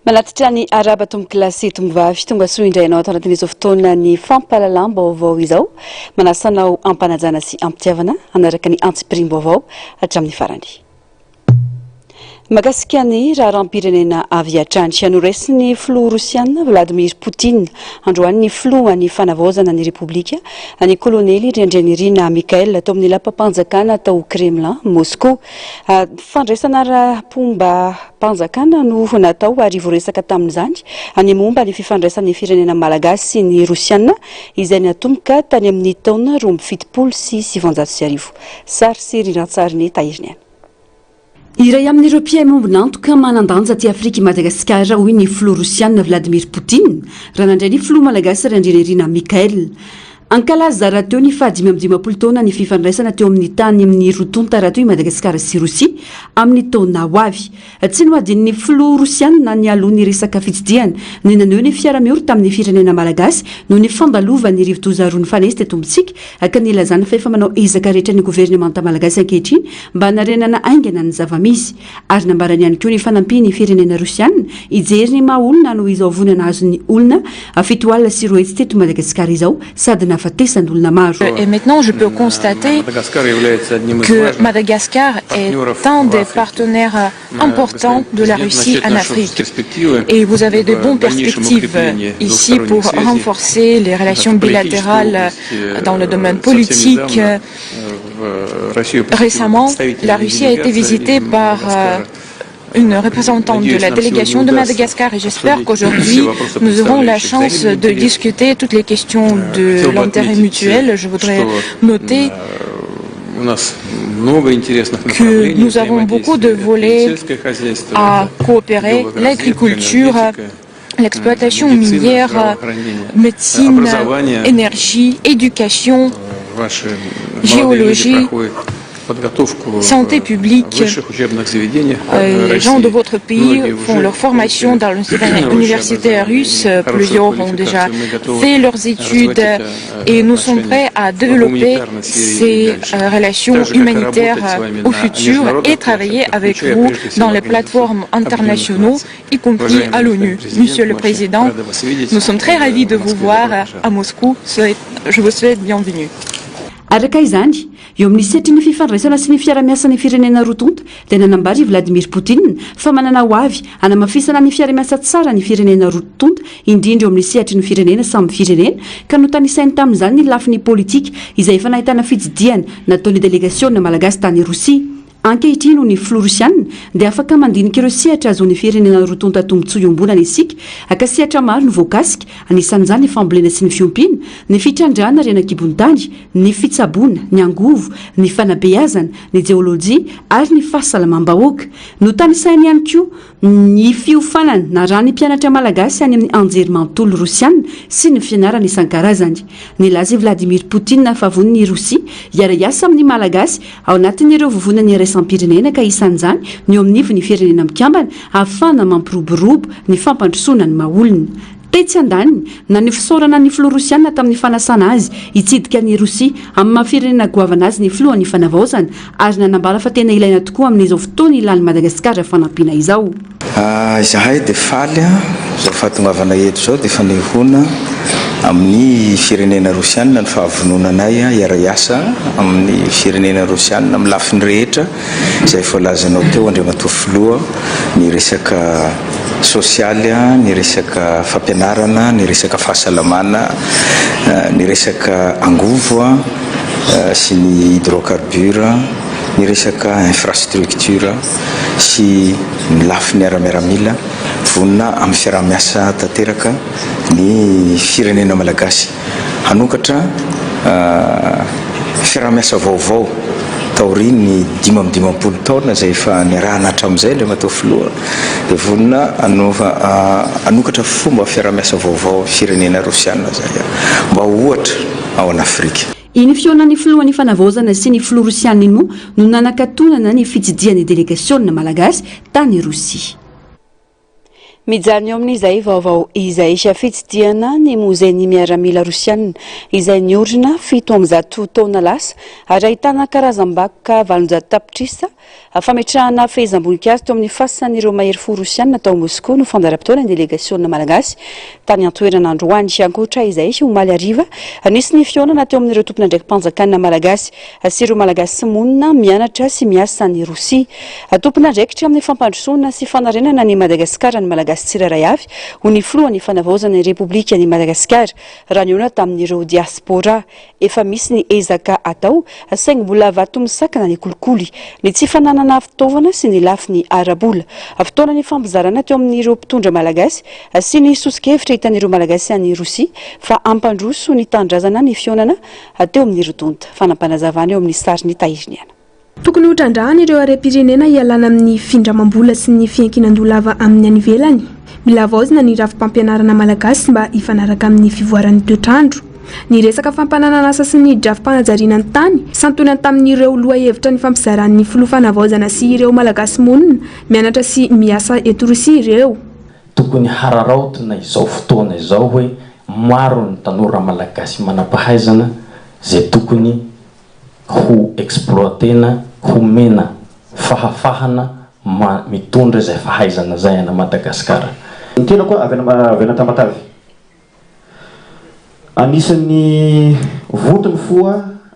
Manatitra ny arahaba tompokolahy sy tomovavy tonga soa indray anao ato anatin'izao fotoana ny fampahalalam-baovao izao. Manasa anao am-panajana sy am-pitiavana hanaraka ny antsipiriam-baovao hatramin'ny farany. Mahakasika ny raharaham-pirenena avy hatrany, noraisin'ny filoha rosiana Vladimir Poutine androany ny filohan'ny fanavaozana ny Repoblika, ny kolonely Randrianirina Michael, tao amin'ny lapam-panjakana tao Kremlin, Moscou. Fandraisana ara-pomba-panjakana no natao ary voaresaka tamin'izany ny momba ny fifandraisan'ny firenena malagasy sy ny rosiana izay natomboka tany amin'ny taona 1972. Sary sy rindran-tsarin'i Tahiriniaina. Iray amin'ireo mpihaino-ombon'antoka manan-danja aty Afrika i Madagasikara, hoy ny filoha rosiana Vladimir Poutine raha nandray ny filoha malagasy Randrianirina Michael. Hankalaza rahateo ny faha 55 taona ny fifandraisana teo amin'ny tany amin'ny roa tonta rahateo i Madagasikara sy Rosia amin'ny taona ho avy. Tsy nohadin'ny filoha rosianina nialoha ny resaka fitsidihana ny naneho ny fiara-miory tamin'ny firenena malagasy noho ny fandalovan'ny rivodoza roa nifanesy teto amintsika ka nilazany fa efa manao ezaka rehetra ny governemanta malagasy ankehitriny mba hanarenana haingana ny zava-misy. Ary nambarany ihany koa ny fanampian'ny firenena Rosiana hijery ny maha olona noho izao voina nahazo ny olona 270 teto Madagasikara izao sady nahafatesan'olona maro. Et maintenant je peux constater que Madagascar est un des partenaires importants de la Russie en Afrique. Et vous avez de bonnes perspectives ici pour renforcer les relations bilatérales dans le domaine politique. Récemment, la Russie a été visitée par une représentante de la délégation de Madagascar et j'espère qu'aujourd'hui nous aurons la chance de discuter toutes les questions de l'intérêt mutuel. Je voudrais noter que nous avons beaucoup de volets à coopérer, l'agriculture, l'exploitation minière, médecine, énergie, éducation, géologie, santé publique. Les gens de votre pays font leur formation dans l'université russe. Plusieurs ont déjà fait leurs études et nous sommes prêts à développer ces relations humanitaires au futur et travailler avec vous dans les plateformes internationaux, y compris à l'ONU. Monsieur le Président, nous sommes très ravis de vous voir à Moscou. Je vous souhaite bienvenue. Araka izany, eo amin'ny sehatry ny fifandraisana sy ny fiarahamiasan'ny firenena roa tonta dia nanambara i Vladimir Poutine fa manana ho avy hanamafisana ny fiarahamiasa tsara ny firenena roa tonta indrindra eo amin'ny sehatry ny firenena samy firenena ka notanisainy tamin'izany ny lafiny politika izay efa nahitana fitsidihana nataon'ny delegasiona malagasy tany Rosia. Ankehitriny, hoy ny filoha rosiana, dia afaka mandinika ireo sehatra azon'ny firenena roa tonta tombontsoa iombonana isika, ka sehatra maro no voakasika, anisan'izany ny fambolena sy ny fiompiana, ny fitrandrahana harena an-kibon'ny tany, ny fitsaboana, ny angovo, ny fanabeazana, ny jeolojia ary ny fahasalamam-bahoaka. Notanisainy ihany koa ny fiofanana narahan'ny mpianatra malagasy any amin'ny anjerimanontolo rosiana sy ny fianarana isan-karazany. Nilaza i Vladimir Poutine fa vonona i Rosia hiara-hiasa amin'ny Malagasy ao anatin'ireo vovonana iraisam-pirenena ka isan'izany ny eo amin'ivon'ny Firenena Mikambana ahafahana mampiroborobo ny fampandrosoana ny maha-olona. Tetsy andaniny, naneho fisaorana ny filoha rosiana tamin'ny fanasana azy hitsidika an'i Rosia amin'ny maha firenena goavana azy ny filohan'ny fanavaozana ary nanambara fa tena ilaina tokoa amin'izao fotoana ilan'i Madagasikara fanampiana izao. Izahay dia faly, izao fahatongavana eto izao dia fanehoana amin'ny firenena rosiana ny fahavononanay hiara-hiasa amin'ny firenena rosiana amin'ny lafiny rehetra izay voalazanao teo Andriamatoa Filoha, ny resaka sosialy, ny resaka fampianarana, ny resaka fahasalamana, ny resaka angovo sy ny hydrocarbures, ny resaka infrastructure sy ny lafiny ara-miaramila, vonona amin'ny fiaraha-miasa tanteraka ny firenena malagasy. Hanokatra fiaraha-miasa vaovao taorian'ny 55 taona izay efa niarahana hatramin'izay Andriamatoa Filoha dia vonona hanokatra fomba fiaraha-miasa vaovao amin'ny firenena Rosiana izay mba ho ohatra ao an'Afrika. Iny fihaonan'ny filohan'ny fanavaozana sy ny filoha rosiana iny moa no nanakatonana ny fitsidihan'ny delegasiona malagasy tany Rosia. Mijanona eo amin'izay vaovao izay fitsidihana ny mozen'ny miaramila rosianina izay niorina 107 taona lasa ary ahitana karazam-bakoka 800 tapitrisa. Fametrahana fehezam-boninkazo teo amin'ny fasan'ireo mahery fo rosianina tao Moskoa no fandaharam-potoana ny delegasiona malagasy tany an-toerana androany. Ankoatra izay, omaly hariva, nisy ny fihaonana teo amin'ireo tompon'andraiki-panjakana malagasy sy ireo Malagasy monina, mianatra sy miasa any Rosia. Tompon'andraikitra amin'ny fampandrosoana sy fanarenana an'i Madagasikara ny Malagasy tsirairay avy, hoy ny filohan'ny Fanavaozana ny Repoblikan'i Madagasikara, raha nihaona tamin'ireo diaspora. Efa misy ny ezaka atao, saingy mbola vato misakana ny kolikoly, ny tsy fananana fitaovana sy ny lafiny ara-bola. Fotoana nifampizarana teo amin'ireo mpitondra malagasy sy ny soso-kevitra hitan'ireo Malagasy any Rosia fa hampandroso ny tanindrazana ny fihaonana teo amin'ireo tonta. Fanapanazavana eo amin'ny sarin'i Tahiriniaina. Tokony hotrandrahana ireo harem-pirenena hialana amin'ny findramam-bola sy ny fiankinan-doha lava amin'ny any ivelany. Mila havaozina ny rafi-pampianarana malagasy mba hifanaraka amin'ny fivoaran'ny toetr'andro. Ny resaka fampananan'asa sy ny drafi-panajariana ny tany, santionany tamin'ireo lohahevitra nifampizaran'ny filoha fanavaozana sy ireo Malagasy monina, mianatra sy miasa eto Rosia ireo. Tokony hararaotina izao fotoana izao hoe maro ny tanora malagasy manam-pahaizana izay tokony ho exploiter-na, homena fahafahana ma mitondra izay fahaizana izay any Madagasikara. Ny tenako avy any avy any Tamatave. Anisan'ny vonto ny fo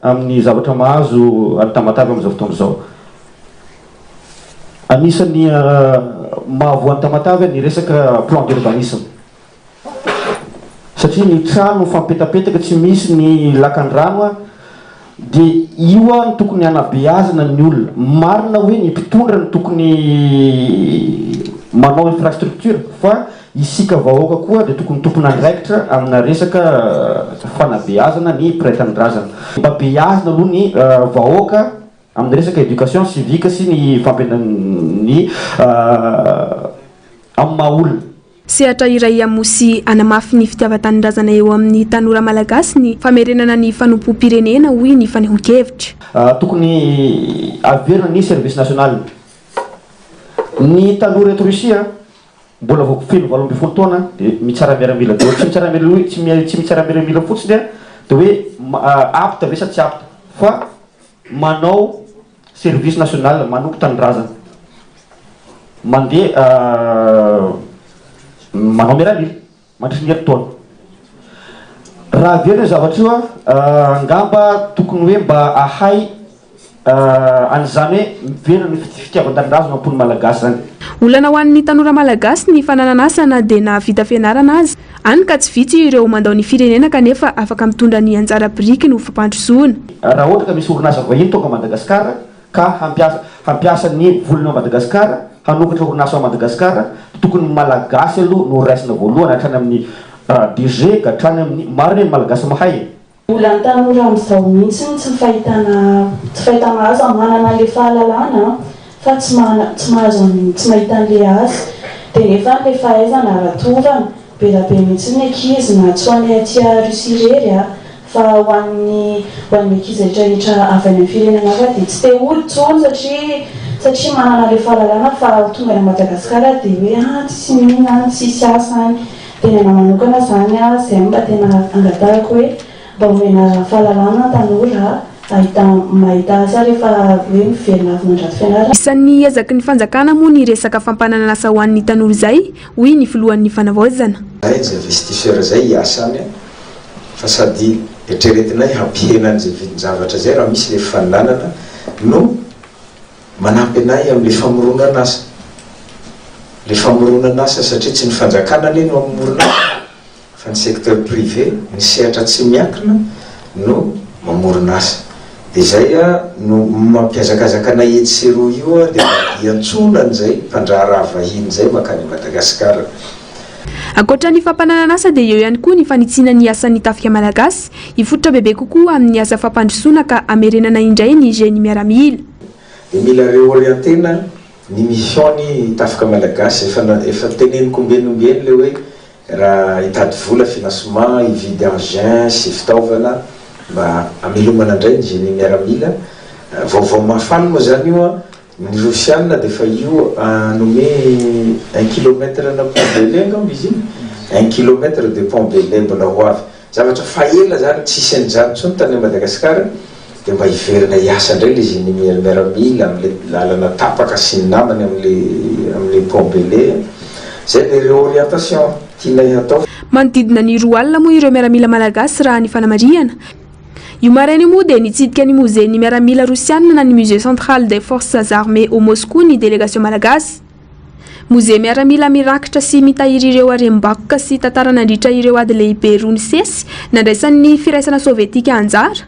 amin'ny zavatra mahazo an'i Tamatave amin'izao fotoana izao. Anisan'ny mahavoa an'i Tamatave ny resaka plan d'urbanisme. Satria ny trano mifampetapetaka tsy misy ny lakan-drano dia io no tokony hanabeazana ny olona. Marina hoe ny mpitondra no tokony manao infrastructure fa isika vahoaka koa dia tokony tompon'andraikitra amina resaka fanabeazana ny mpiray tanindrazana. Mba beazina aloha ny vahoaka amin'ny resaka éducation civique sy ny fampianarana ny amin'ny maha olona. Sehatra iray hamoha sy hanamafy ny fitiavan-tanindrazana eo amin'ny tanora malagasy ny famerenana ny fanompoam-pirenena, hoy ny fanehoan-kevitra. Tokony averina ny service national. Ny tanora eto Russie mbola vao feno 18 taona dia mitsara miaramila daholo. Tsy mitsara miaramila tsy mitsara miaramila fotsiny dia hoe apte ve sa tsy apte fa manao Service national, manompo tanindrazana. Mandeha manao miaramila mandritry ny herintaona. Raha averina io zavatra io angamba tokony hoe mba ahay an'izany hoe miverina ny fitiavan-tanindrazana ao am-pon'ny Malagasy izany. Olana ho an'ny tanora malagasy ny fananana asa na dia nahavita fianarana aza. Any ka tsy vitsy ireo mandao ny firenena kanefa afaka mitondra ny anjara birikiny ho fampandrosoana. Raha ohatra ka misy orinasa vahiny tonga Madagasikara ka hampiasa hampiasa ny volony ao Madagasikara, hanokatra orinasa ao Madagasikara, dia tokony ny Malagasy aloha no raisina voalohany hatrany amin'ny DG ka hatrany amin'ny, maro anie ny Malagasy mahay e! Mbola ny tanora amin'izao mihitsy no tsy fahitana tsy fahitana asa, manana an'ilay fahalalana fa tsy mana tsy mahazo tsy mahita an'ilay asa. Dia nefa ilay fahaizana ara-tovana, be dia be mihitsy ny ankizy na tsy ho anay aty Russie irery a, fa ho an'ny ho an'ny ankizy rehetra rehetra avy any amin'ny firenena hafa dia tsy te hody intsony satria satria manana ilay fahalalana fa ho tonga any Madagasikara dia hoe ah tsisy mihina any, tsisy asa any. Dia ny anah manokana zany a, zay no mba tena angatahako hoe mba omena fahalalana tanora ahita mahita asa rehefa hoe miverina avy mandrato fianarana. Isan'ny ezaky ny fanjakana moa ny resaka fampananana asa ho an'ny tanora izay, hoy ny filohan'ny fanavaozana. Zay izay investisseur zay hiasa any fa sady eritreretinay hampihena an'izay vidin-javatra zay raha misy le fifaninanana no Manampy anay amin'ilay famoronana asa. Ilay famoronana asa satria tsy ny fanjakana anie no hamorona asa fa ny secteur privé, ny sehatra tsy miankina no mamorona asa. Dia izay no mampihazakazaka anay etsy sy eroa io dia mba hiantsoana an'izay mpandraharaha vahiny izay mankany Madagasikara. Ankoatra ny fampananan'asa dia eo ihany koa ny fanitsiana ny asan'ny tafika malagasy, hifototra bebe kokoa amin'ny asa fampandrosoana ka hamerenana indray ny génie miaramila. Dia mila reorienter-na ny mission ny tafika malagasy, efa efa teneniko ombieny ombieny le hoe raha hitady vola financement hividy engin sy fitaovana mba hamelomana indray ny génie miaramila, vaovao mahafaly moa zany io an. Ny Rosiana dia efa io hanome un kilomètre na pont Bailey angamba izy iny, un kilomètre de pont Bailey mbola ho avy. Zavatra faha ela zany tsisy an'izany intsony tany Madagascar dia mba hiverina hiasa indray le génie miaramila amle lalana tapaka sy ny namany amle amle pont Bailey. Zay le réorientation tianay hatao. Manodidina ny 20 alina moa ireo miaramila malagasy raha ny fanamarihana. Io maraina io moa dia nitsidika ny mozen'ny miaramila rosianina na ny Musée central des forces armées au Moscou ny délégation malagasy. Mozea miaramila mirakitra sy mitahiry ireo harem-bakoka sy tantara nandritra ireo ady lehibe roa nisesy nandraisan'ny firaisana sovietika anjara.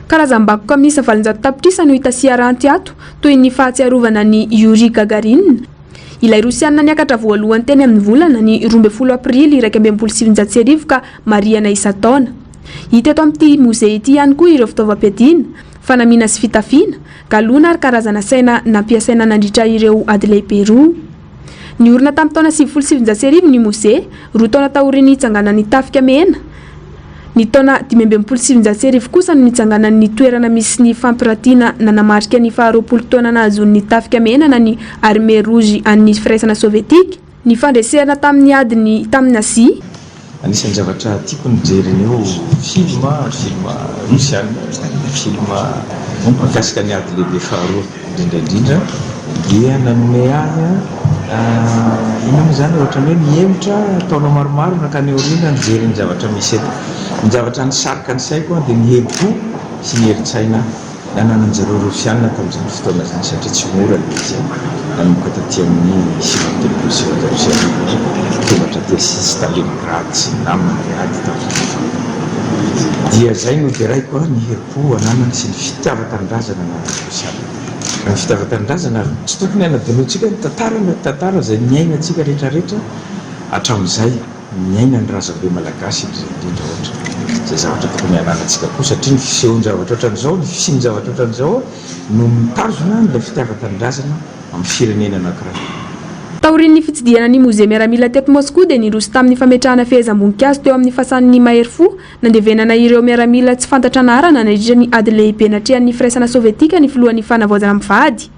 Karazam-bakoka miisa 800 tapitrisa no hita sy aranty ato, toy ny fahatsiarovana an'i Yuri Gagarin, ilay Rosianina niakatra voalohany teny amin'ny volana, ny 12 aprily 1961 ka marihana isan-taona. Hita eto amin'ity mozea ity ihany koa ireo fitaovam-piadiana, fanamiana sy fitafiana, galona ary karazana saina nampiasaina nandritra ireo ady lehibe roa. Niorina tamin'ny taona 1990 ny mozea, roa taona taorian'ny nitsanganan'ny Tafika Mena. Ny taona 1965 kosa no nitsanganan'ny toerana misy ny fampiratiana nanamarika ny faharoapolo taona nahazoan'ny Tafika Mena na ny Armée Rouge an'ny Firaisana Sovietika ny fandresena tamin'ny adiny tamin'ny Nazia. Anisan'ny zavatra tiako ny mijery an'io film, film rosiana, film mikasika ny ady lehibe faharoa indrindra indrindra dia nanome ahy inona moa izany ohatran'ny hoe mihemotra taona maromaro nankany aoriana nijery ny zavatra misy eto. Ny zavatra nisarika ny saiko dia ny herim-po sy ny herin-tsaina nananan'izareo Rosiana tamin'izany fotoana izany satria tsy mora ilay izy nanomboka taty amin'ny 1939 tonga hatraty Stalingrad sy ny namany niady tamin'izany fotoana dia izay no deraiko ny herim-po ananany sy ny fitiavan-tanindrazana ananan'ny Rosiana. Raha ny fitiavan-tanindrazana ary tsy tokony hanadinoantsika ny tantara ny tantara izay niainantsika rehetra rehetra hatramin'izay. Miaina ny razambe malagasy indrindra indrindra ohatra izay zavatra tokony hananantsika koa satria ny fisehoan-javatra ohatran'izao, ny fisian-javatra ohatran'izao no mitazona an'ilay fitiavan-tanindrazana amin'ny firenena anankiray. Taorian'ny fitsidihana ny mozea miaramila teto Moskoa dia niroso tamin'ny fametrahana fehezam-boninkazo teo amin'ny fasan'ny mahery fo nandevenana ireo miaramila tsy fantatra anarana nandritra ny ady lehibe natrehan'ny Firaisana Sovietika ny filohan'ny Fanavaozana mivady.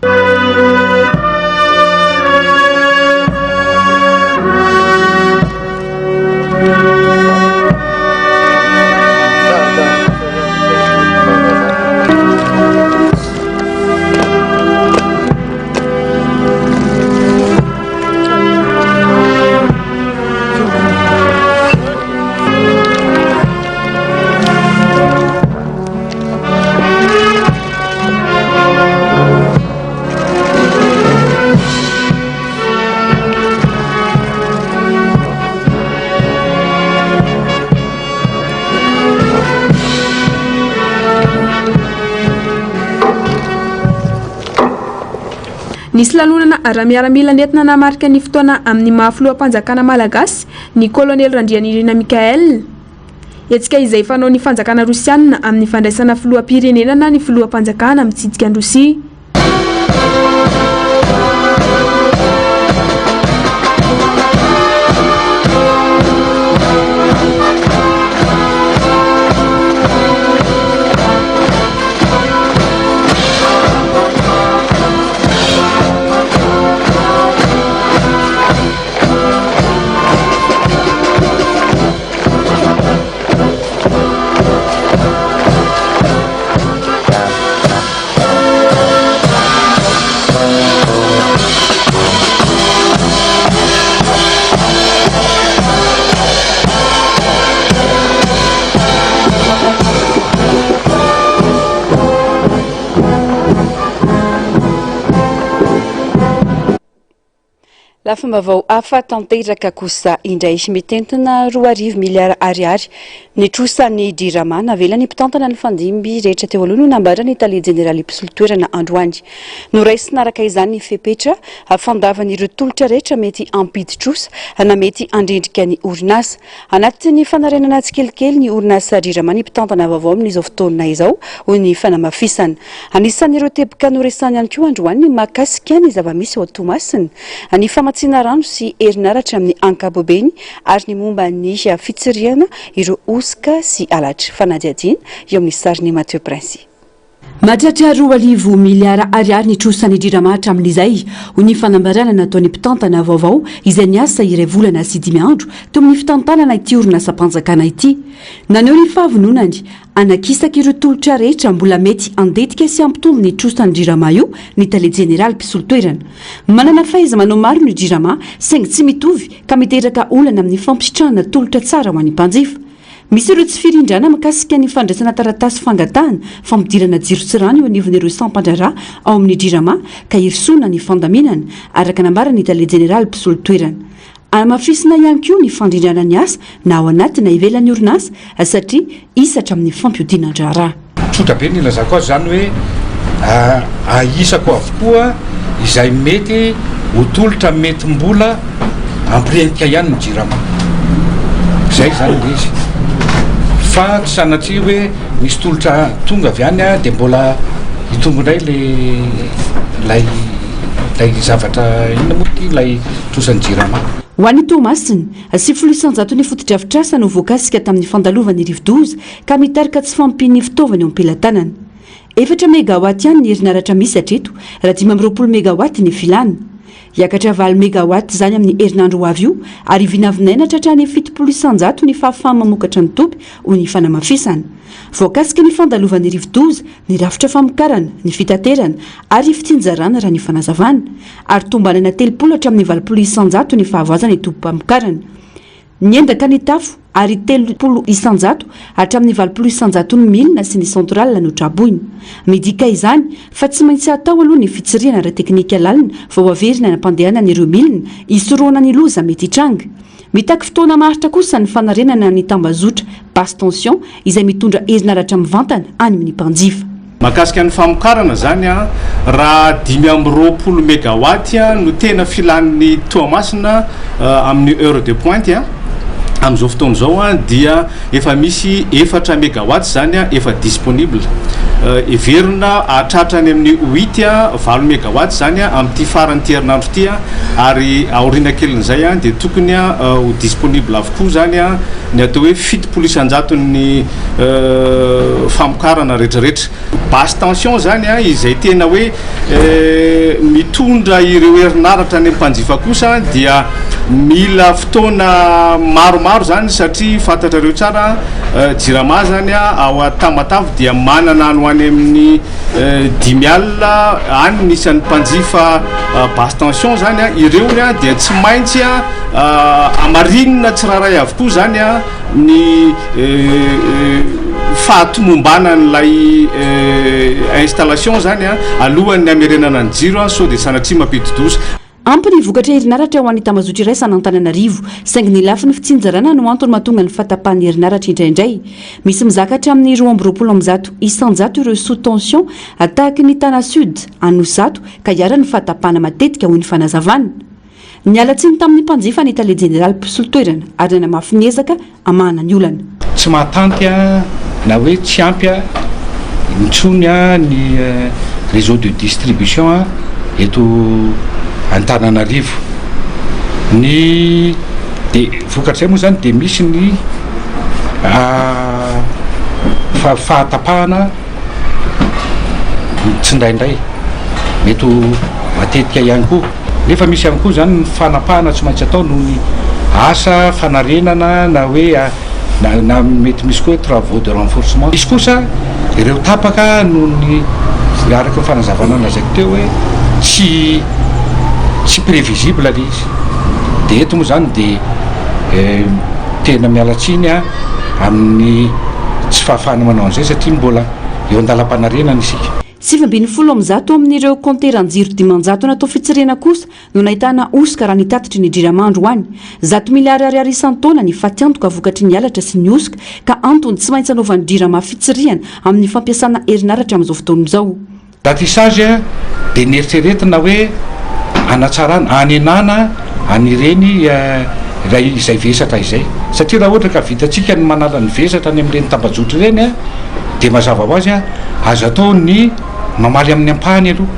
Nisy lanonana ara-miaramila nentina namarika ny fotoana amin'ny maha filoham-panjakana malagasy ny kolonely Randrianirina Michaël. Hetsika izay fanaon'ny fanjakana rosianina amin'ny fandraisana filoham-pirenena na ny filoham-panjakana mitsidika an'i Rosia. Lafim-baovao hafa tanteraka kosa indray. Mitentina 2000 miliara ariary ny trosan'ny Jirama navelan'ny mpitantana nifandimby rehetra teo aloha no nambaran'ny tale jeneraly mpisolo toerana androany. Noraisina araka izany ny fepetra fandavan'ireo tolotra rehetra mety hampidi-trosa na mety handrendrika ny orinasa. Anatin'ny fanarenana tsikelikely ny orinasa Jirama ny mpitantana vaovao amin'izao fotoana izao, hoy ny fanamafisana. Anisan'ireo teboka noresahany ihany koa androany ny mahakasika ny zava-misy ao Toamasina, ny famatsiana rano sy herinaratra amin'ny ankapobeny ary ny momba ny fitsirihana ireo hosoka sy halatra. Fanadihadiana eo amin'ny sarin'i Mathieu Princy. Mahatratra 2000 miliara ariary ny trosan'ny Jirama hatramin'izay, hoy ny fanambarana nataon'ny mpitantana vaovao izay niasa iray volana sy dimy andro teo amin'ny fitantanana ity orinasam-panjakana ity. Naneho ny fahavononany hanakisaka ireo tolotra rehetra mbola mety handetika sy hampitombo ny trosan'ny Jirama io ny tale jeneraly mpisolo toerana. Manana fahaiza-manao maro ny Jirama saingy tsy mitovy ka miteraka olana amin'ny fampisitrahana tolotra tsara ho an'ny mpanjifa. Misy ireo tsy firindrana mikasika ny fandraisana taratasy fangatahana fampidirana jiro sy rano eo anivon'ireo sampan-draharaha ao amin'ny Jirama ka hirosoana ny fandaminana, araka nambaran'ny tale jeneraly mpisolo toerana. Hamafisina ihany koa ny fandrindrana ny asa na ao anaty na ivelan'ny orinasa satria hisatra amin'ny fampiodinan-draharaha. Tsotra be ny ilazako azy izany hoe ahisako avokoa izay mety ho tolotra mety mbola hampirenika ihany ny jirama. Izay izany ilay izy. Fa tsy sanatria hoe misy tolotra tonga avy any dia mbola hitombo indray ilay ilay zavatra inona moa ity ilay trosan'ny jirama. Ho an'i Toamasina, 90% ny fotodrafitrasa no voakasika tamin'ny fandalovan'ny rivodoza ka mitarika tsy fahampian'ny fitaovana eo am-pelatanana. Efatra megawatt ihany ny herinaratra misy hatreto, raha 25 megawatt ny filana. Hiakatra 8 megawatt izany amin'ny herinandro ho avy io ary vinavinaina hatratrany 70% ny fahafaha-mamokatra ny toby, hoy ny fanamafisana. Voakasika ny fandalovan'ny rivodoza, ny rafitra famokarana, ny fitaterana ary fitsinjarana raha ny fanazavana. Ary tombanana 30 hatramin'ny 80% ny fahavoazana ny tobim-pamokarana. Niendaka ny tafo ary 30% hatramin'ny 80 isan-jaton'ny milina sy ny centrale no traboina. Midika izany fa tsy maintsy atao aloha ny fitsirihana ara-teknika lalina vao averina ny hampandehanana ireo milina hisorohana ny loza mety hitranga. Mitaky fotoana maharitra kosa ny fanarenana ny tambazotra basse tension izay mitondra herinaratra mivantana any amin'ny mpanjifa. Mahakasika ny famokarana izany, raha 25 megawatt no tena filan'ny Toamasina amin'ny heure de pointe amin'izao fotoana izao dia efa misy efatra megawatt izany efa disponible. Heverina hahatratra any amin'ny huit, valo megawatt izany amin'ity faran'ity herinandro ity ary aoriana kelin'izay dia tokony ho disponible avokoa izany ny atao hoe 70 isan-jaton'ny famokarana retraretra. Basse tension zany a, izay tena hoe mitondra ireo herinaratra any amin'ny mpanjifa kosa dia mila fotoana maromaro zany satria fantatrareo tsara Jirama zany a, ao Tamatave dia manana any ho any amin'ny 50 any ny isan'ny mpanjifa basse tension zany a, ireo dia tsy maintsy hamarinina tsirairay avokoa zany a. ny fahatomombanan'ilay installation zany alohan'ny hamerenana ny jiro sao dia sanatria mampidi-doza. Ampy ny vokatra herinaratra ho an'ny tambazotra iraisan'Antananarivo, saingy ny lafiny fitsinjarana no antony mahatonga ny fahatapahan'ny herinaratra indraindray. Misy mizaka hatramin'ny 122% ireo sous tension tahaky ny Tana Sud, Anosizato, ka iharan'ny fahatapahana matetika, hoy ny fanazavana. Niala tsiny tamin'ny mpanjifa ny tale jeneraly mpisolo toerana ary nanamafy ny ezaka hamahana ny olana. Tsy mahatanty na hoe tsy ampy intsony ny réseau de distribution eto Antananarivo. Ny dia vokatr'izay moa izany dia misy ny fahatapahana tsindraindray, mety ho matetika ihany koa. Nefa misy ihany koa izany ny fanapahana tsy maintsy atao noho ny asa fanarenana na hoe na mety misy koa hoe travaux de renforcement. Misy kosa ireo tapaka noho ny araka ny fanazavana nolazaiko teo hoe tsy tsy prévisible ilay izy. Dia eto moa izany dia tena miala tsiny aho amin'ny tsy fahafahana manao an'izay satria mbola eo an-dalam-panarenana isika. 119 amin'ireo kaonteran-jiro 500 natao fitsirihana kosa no nahitana hosoka raha ny tatitry ny Jirama androany. Zato miliara ariary isan-taona ny fatiantoka vokatry ny halatra sy ny hosoka ka antony tsy maintsy anaovan'ny Jirama fitsirihana amin'ny fampiasana herinaratra amin'izao fotoana izao. Ratissage dia neritreretina hoe hanatsarana, hanenana an'ireny ilay izay vesatra izay. Satria raha ohatra ka vitantsika ny manala ny vesatra any amin'ireny tambajotra ireny dia mazava ho azy Azo atao ny mamaly amin'ny ampahany aloha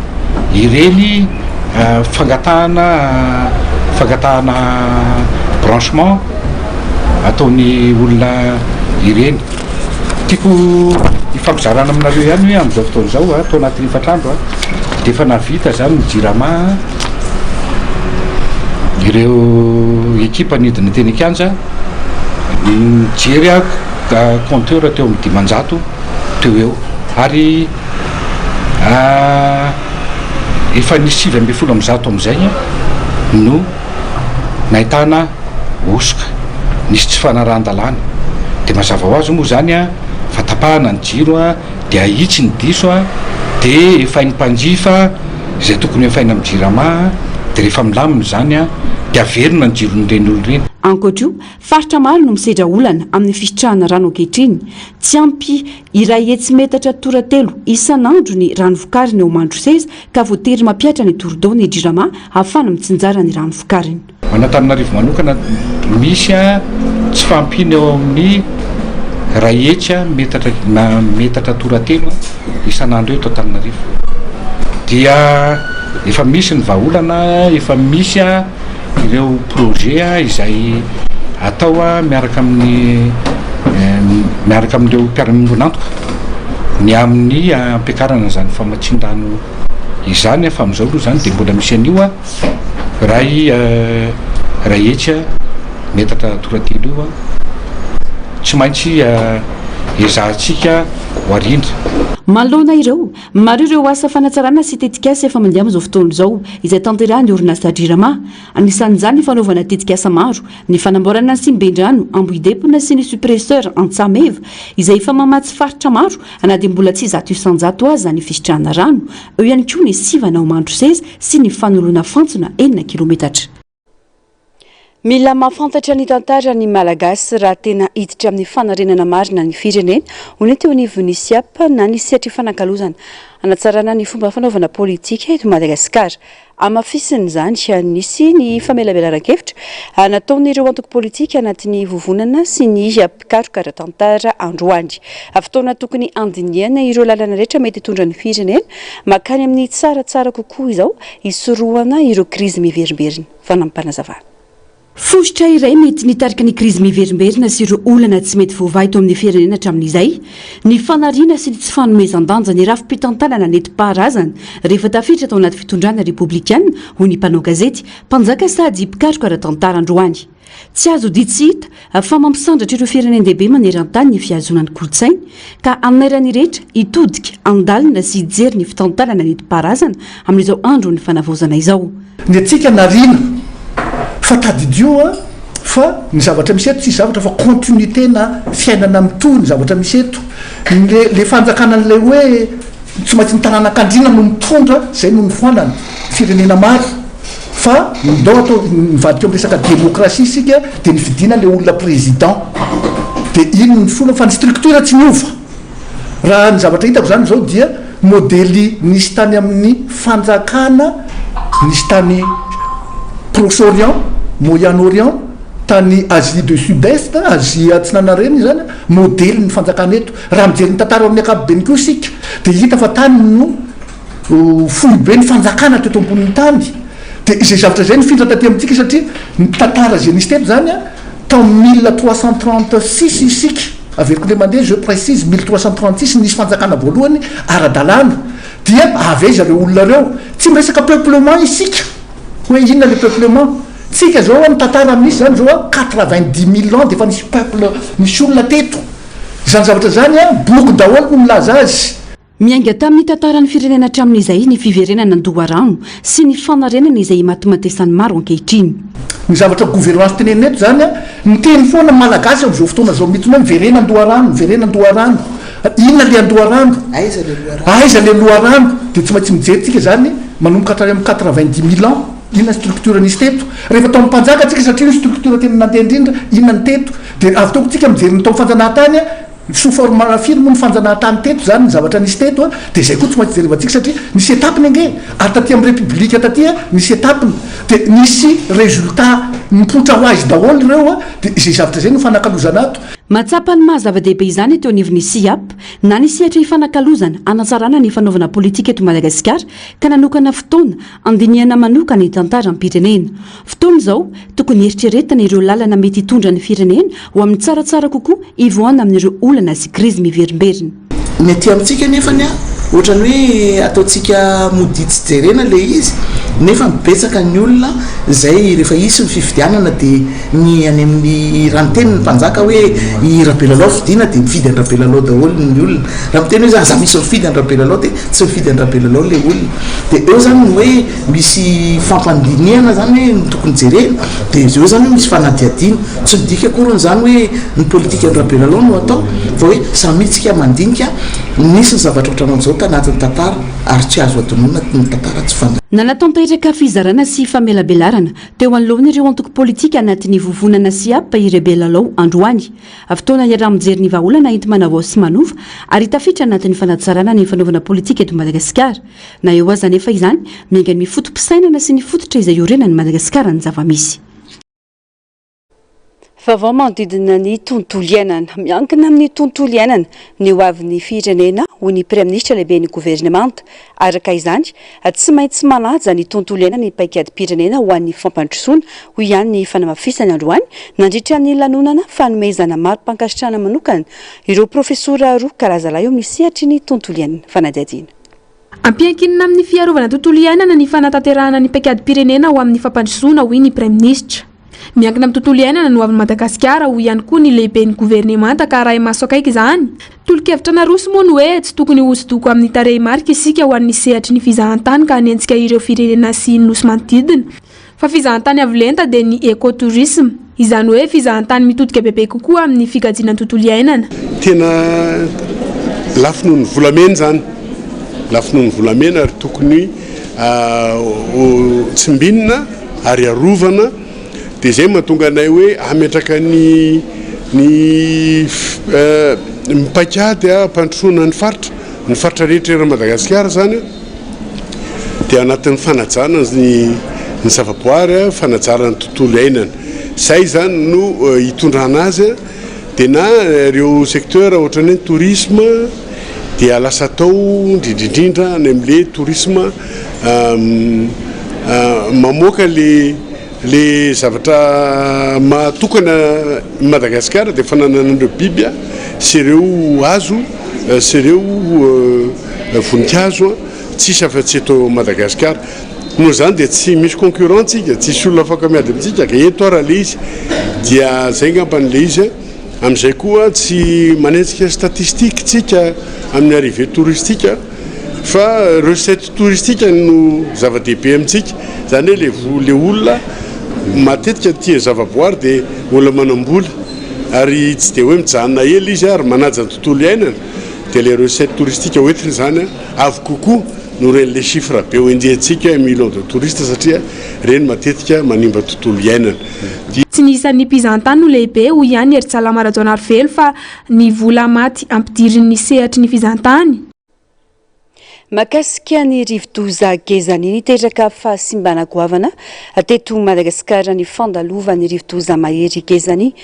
ireny fangatahana fangatahana branchement ataon'ny olona ireny. Tiako Ifampizarana aminareo ihany hoe amin'izao fotoana izao, tao anatin'ny efatra andro dia efa nahavita izany ny Jirama, ireo ekipa nidina teny an-kianja nijery compteur teo amin'ny 500 teo ho eo ary efa nisy 119 amin'izay no nahitana hosoka, nisy tsy fanarahan-dalàna, dia mazava ho azy moa izany fa tapahana ny jiro dia ahitsy ny diso dia efain'ny mpanjifa izay tokony ho efaina amin'ny jirama dia rehefa milamina izany dia averina ny jiron'ireny olona ireny. Ankoatra io, faritra maro no misedra olana amin'ny fisitrahana rano ankehitriny. Tsy ampy 100 metatra toratelo isan'andro ny rano vokarina eo Mandroseza ka voatery mampihatra ny tour-d'eau ny Jirama ahafahana mitsinjara ny rano vokariny. Ho an'Antananarivo manokana, misy tsy fahampiana eo amin'ny 100 metatra na metatra toratelo isan'andro eo eto Antananarivo. Dia efa misy ny vahaolana, efa misy ireo projet izay atao miaraka amin'ny miaraka amin'ireo mpiara-miombon'antoka ny amin'ny hampiakarana izany famatsian-drano izany fa amin'izao aloha izany dia mbola misy an'io 100 metatra toratelo io tsy maintsy ezahantsika ho arindra. Manoloana ireo, maro ireo asa fanatsarana sy tetikasa efa mandeha amin'izao fotoana izao izay tanterahin'ny orinasa Jirama. Anisan'izany ny fanaovana tetikasa maro, ny fanamboarana ny siniben-drano Ambohidepona sy ny suppresseur Antsahameva izay efa mamatsy faritra maro na dia mbola tsy 100% aza ny fisitrahana rano, eo ihany koa ny sivana ao Mandroseza sy ny fanoloana fantsona enina kilometatra. Mila mahafantatra ny tantara ny Malagasy raha tena hiditra amin'ny fanarenana marina ny firenena, hoy ny teo anivon'ny Siap na ny sehatry fanakalozana hanatsarana ny fomba fanaovana politika eto Madagasikara. Hamafisiny izany, nisy ny famelabelaran-kevitra nataon'ireo antoko politika anatin'ny vovonana sy ny mpikaroka ara-tantara androany. Fotoana tokony handinihana ireo lalana rehetra mety hitondra ny firenena mankany amin'ny tsaratsara kokoa izao hisorohana ireo krizy miverimberina. Fanampim-panazavana. Fositra iray mety nitarika ny krizy miverimberina sy ireo olana tsy mety voavaha eto amin'ny firenena hatramin'izay ny fanariana sy ny tsy fanomezan-danja ny rafi-pitantanana nentim-paharazana rehefa tafiditra tao anaty fitondrana repoblikana, hoy ny mpanao gazety, mpanjaka sady mpikaroka ara-tantara androany. Tsy azo odia tsy hita fa mampisandratra ireo firenen-dehibe maneran-tany ny fihazoana ny kolontsainy ka hanairan'ny rehetra hitodika handalina sy hijery ny fitantanana nentim-paharazana amin'izao andron'ny fanavaozana izao. Ny antsika nariana fa tadidio a fa ny zavatra misy eto tsisy zavatra fa continuité na fiainana mitohy ny zavatra misy eto. Ny le le fanjakana an'ilay hoe tsy maintsy ny taranak'andriana no mitondra zay no nifoanana firenena maro fa ndao atao mivadika eo amin'ny resaka démocratie isika de nifidiana le olona président de iny no nifoana fa ny structure tsy niova. Raha ny zavatra hitako izany izao dia modely nisy tany amin'ny fanjakana nisy tany Proche Orient, Moyen Orient, tany Asie de Sud Est, Asie Atsinanana ireny izany modely ny fanjakana eto. Raha mijery ny tantara amin'ny ankapobeny koa isika dia hita fa tany no foibe ny fanjakana teto ambonin'ny tany. Dia izay zavatra izay nifindra taty amintsika satria ny tantara izay nisy teto izany tao 1336 isika, averiko indray mandeha, je précise, 1336 nisy fanjakana voalohany ara-dalàna, dia avy aiza ireo olona ireo? Tsy miresaka peuplement isika, hoe inona le peuplement? Tsika zao ny tantara misy zany zao an, 90 000 ans dia efa nisy peuple, nisy olona teto. Izany zavatra izany an, boky daholo no milaza azy. Miainga tamin'ny tantaran'ny firenena hatramin'izay ny fiverenana an-doharano sy ny fanarenana izay imatimatesan'ny maro ankehitriny. Ny zavatra gouvernance tenenina eto izany an, miteny foana ny Malagasy amin'izao fotoana izao mihitsy hoe miverena an-doharano, miverena an-doharano. Inona ilay an-doharano? Aiza ilay loharano? Aiza ilay loharano? Dia tsy maintsy mijery tsika izany manomboka hatrany amin'ny 90 mille ans, inona ny structure nisy teto? Rehefa tao amin'ny mpanjaka tsika satria io structure tena nandeha indrindra, inona ny teto? Dia avy teo koa tsika mijery ny tao amin'ny fanjanahantany an, Sous forme firy moa ny fanjanahantany teto zany ny zavatra nisy teto a, de zay koa tsy maintsy jerevantsika satria nisy étape-ny ange, ary taty amin'ny république taty a nisy étape-ny, de nisy résultat nipoitra ho azy daholo ireo a, de izay zavatra izay no fanakalozana ato. Mahatsapa ny maha zava-dehibe izany teo anivon'ny SIAP na ny sehatra ifanakalozana hanatsarana ny fanaovana politika eto Madagasikara ka nanokana fotoana handinihana manokana ny tantaram-pirenena. Fotoana izao tokony hieritreretana ireo lalana mety hitondra ny firenena ho amin'ny tsaratsara kokoa hivoahana amin'ireo olana sy krizy miverimberina. Ny aty amintsika anefany an, ohatran'ny hoe ataontsika modia tsy jerena ilay izy, nefa betsaka ny olona izay rehefa hisy ny fifidianana dia ny any amin'ny, raha niteny ny mpanjaka hoe i Rabelalao fidiana dia mifidy an-dRabelalao daholo ny olona. Raha miteny hoe aza misy mifidy an-dRabelalao dia tsy mifidy an-dRabelalao ilay olona. Dia eo izany ny hoe misy fampandinihana izany hoe no tokony jerena, dia eo izany hoe misy fanadihadiana. Tsy midika akory izany hoe ny politikan-dRabelalao no atao fa hoe samia tsika mandinika, nisy ny zavatra ohatran'izao tanatin'ny tantara ary tsy azo adinoina ny tantara tsy fanahy. Nanatanteraka fizarana sy famelabelarana teo anoloan'ireo antoko politika anatin'ny vovonana Siap i Rebelalao androany. Fotoana iaraha-mijery ny vahaolana enti-manavao sy manova ary tafiditra anatin'ny fanatsarana ny fanaovana politika eto Madagasikara. Na eo aza anefa izany, miainga ny foto-pisainana sy ny fototra izay iorenan'i Madagasikara ny zava-misy. Vaovao manodidina ny tontolo iainana. Miankina amin'ny tontolo iainana ny ho avin'ny firenena, hoy ny Praiminisitra lehiben'ny governemanta. Araka izany, tsy maintsy manaja ny tontolo iainana ny paikadim-pirenena ho an'ny fampandrosoana, hoy ihany ny fanamafisany androany nandritra ny lanonana fanomezana mari-pankasitrahana manokana ireo profesora roa kalazalahy eo amin'ny sehatry ny tontolo iainana. Fanadihadiana. Ampiankinina amin'ny fiarovana tontolo iainana ny fanatanterahana ny paikadim-pirenena ho amin'ny fampandrosoana, hoy ny Praiminisitra. Miankina amin'ny tontolo iainana ny hoavin'i Madagasikara, hoy ihany koa ny lehiben'ny governemanta ka arahi-maso akaiky izany. Tolo-kevitra naroso moa ny hoe tsy tokony hihosodoko amin'ny tarehimarika isika ho an'ny sehatry ny fizahantany ka hanenjika ireo firenena sy nosy manodidina. Fa fizahantany avo lenta dia ny écotourisme, izany hoe fizahantany mitodika bebe kokoa amin'ny fikajiana ny tontolo iainana. Tena lafo noho ny volamena izany, lafo noho ny volamena ary tokony ho tsimbinina ary arovana, dia izay mahatonga anay hoe hametraka ny ny ny paikady hampandrosoana ny faritra, ny faritra rehetra eran'i Madagasikara izany. dia anatin'ny fanajana ny ny zavaboary, fanajana ny tontolo iainana. Izay izany no hitondrana azy dia na ireo secteur ohatran'ny hoe tourisme dia lasa atao indrindra indrindra any amin'ilay tourisme mamoaka le le zavatra mahatokana an'i Madagasikara dia fananana an'ireo biby sy ireo hazo sy ireo voninkazo tsisy afa-tsy eto Madagasikara. Noho izany dia tsy misy concurrent tsika, tsisy olona afaka miady amintsika ka eto ara le izy dia zay angambany le izy. Amin'izay koa tsy manenjika statistique tsika amin'ny arrivée touristique fa recette touristique no zava-dehibe amintsika, izany hoe le vo le olona matetika tia zavaboary dia olona manam-bola ary tsy dia hoe mijanona ela izy ary manaja ny tontolo iainana dia le recette touristique hoentiny izany avo kokoa noho ireny le chiffre be ho enjehintsika un million de touristes satria ireny matetika manimba tontolo iainana. Tsy ny isan'ny mpizahantany no lehibe, hoy ihany Herintsalama Rajaonarivelo fa ny vola maty ampidirin'ny sehatry ny fizahantany. Mahakasika ny rivodoza Gezani niteraka fahasimbana goavana teto Madagasikara ny fandalovan'ny rivodoza mahery Gezani.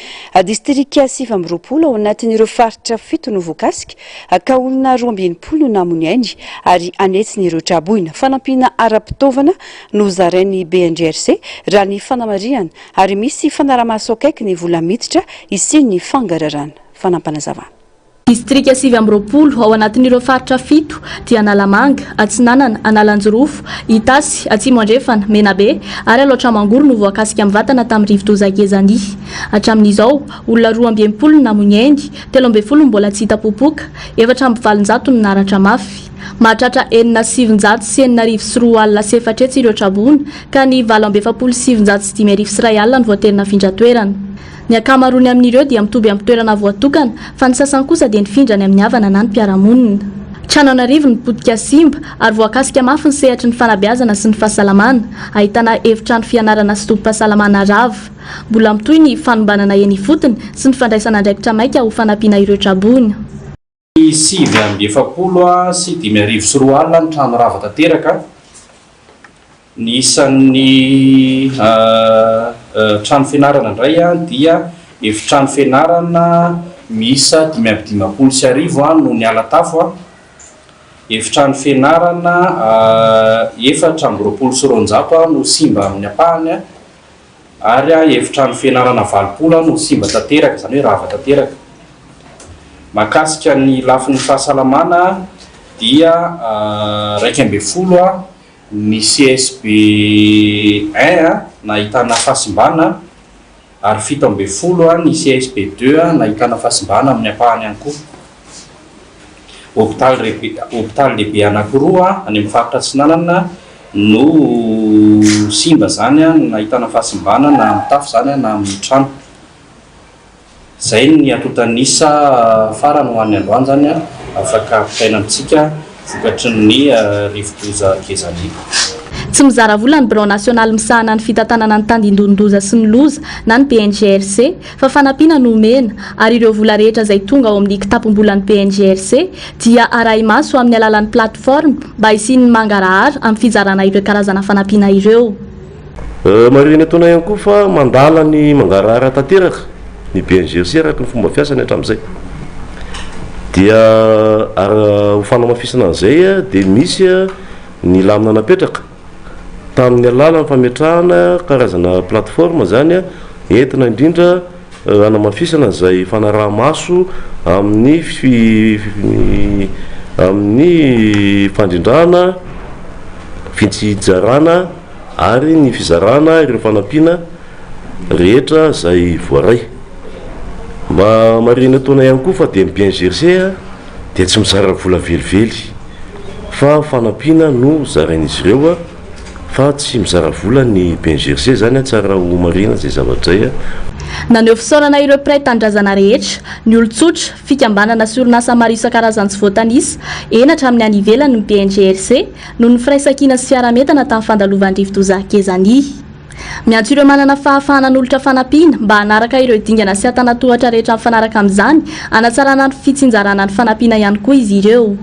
Distrika 29 ao anatin'ireo faritra fito no voakasika ka olona 62 no namoy ny ainy ary an'hetsiny ireo tra-boina. Fanampiana ara-pitaovana no zarain'ny BNGRC raha ny fanamarihana ary misy fanarahamaso akaiky ny vola miditra hisian'ny fangararana. Fanampanazavan. Distrika 29 ao anatin'ireo faritra fito dia Analamanga, Atsinanana, Analanjirofo, Itasy, Atsimo Andrefana, Menabe ary Alaotra Mangoro no voakasika mivantana tamin'ny rivodoza Gezani. Hatramin'izao, olona 62 no namoy ny ainy, 13 no mbola tsy hita popoka, 804 no naratra mafy. Mahatratra 206 206 ireo traboina ka ny 948 no voatery nafindra toerana. Ny ankamaroany amin'ireo dia mitoby amin'ny toerana voatokana, fa ny sasany kosa dia nifindra any amin'ny havana na ny mpiara-monina. Trano an'arivony ny potika simba ary voakasika mafy ny sehatry ny fanabeazana sy ny fahasalamana, ahitana efitrano fianarana sy tobim-pahasalamana rava. Mbola mitohy ny fanombanana eny ifotony sy ny fandraisana andraikitra maika ho fanampiana ireo traboina. 249 ny trano rava tanteraka. Ny isan'ny trano fianarana indray dia efitrano fianarana miisa 1055 no niala tafo, efitrano fianarana 224 no simba amin'ny ampahany ary efitrano fianarana 80 no simba tanteraka, izany hoe rava tanteraka. Mahakasika ny lafiny fahasalamana dia 11 ny CSB un nahitana fahasimbana ary 17 ny CSB deux nahitana fahasimbana amin'ny ampahany ihany koa. Hopitaly lehibe hopitaly lehibe anankiroa any amin'ny faritra Atsinanana no simba izany, nahitana fahasimbana na amin'ny tafo izany na amin'ny trano. Izay ny antontan'isa farany ho an'ny androany izany afaka ampitaina amintsika vokatry ny rivodoza Gezani. Tsy mizara vola ny Birao nasionaly misahana ny fitantanana ny tandindonin-doza sy ny loza na ny BNGRC fa fanampiana no omena ary ireo vola rehetra izay tonga ao amin'ny kitapom-bolan'ny BNGRC dia arahi-maso amin'ny alalan'ny plateforme mba hisian'ny mangarahara amin'ny fizarana ireo karazana fanampiana ireo. Marihina etoana ihany koa fa mandala ny mangarahara tanteraka ny BNGRC araka ny fomba fiasany hatramin'izay. Dia ho fanamafisana an'izay dia misy ny lamina napetraka tamin'ny alalan'ny fametrahana karazana plateforme izany entina indrindra hanamafisana izay fanaraha-maso amin'ny amin'ny fandrindrana, fitsinjarana ary ny fizarana ireo fanampiana rehetra izay voaray. Mba marihina etoana ihany koa fa dia ny BNGRC dia tsy mizara vola velively fa fanampiana no zarain'izy ireo fa tsy mizara vola ny BNGRC zany tsara ho marihina zay zavatra zay. Naneho fisaorana ireo mpiray tanindrazana rehetra, ny olon-tsotra, fikambanana sy orinasa maro isan-karazany tsy voatanisa, eny hatramin'ny any ivelany ny BNGRC noho ny firaisankina sy fiaraha-mientana tamin'ny fandalovan'ny rivodoza Gezani. Miantso ireo manana fahafahana hanolotra fanampiana mba hanaraka ireo dingana sy antanatohatra rehetra mifanaraka amin'izany hanatsarana ny fitsinjarana ny fanampiana ihany koa izy ireo.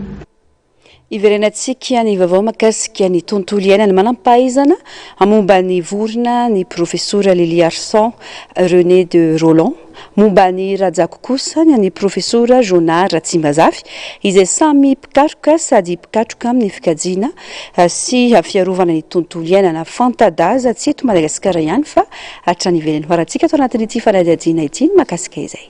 Hiverenantsika ny vaovao mahakasika ny tontolo iainana. Manam-pahaizana momba ny vorona ny Profesora Liliarson René de Rolland. Momba ny rajako kosa ny an'ny Profesora Jonah Ratsimbazafy, izay samy mpikaroka sady mpikatroka amin'ny fikajiana sy fiarovana ny tontolo iainana. Fanta-daza tsy eto Madagasikara ihany fa hatrany ivelany. Hoarantsika ato anatin'ity fanadihadiana ity ny mahakasika izay.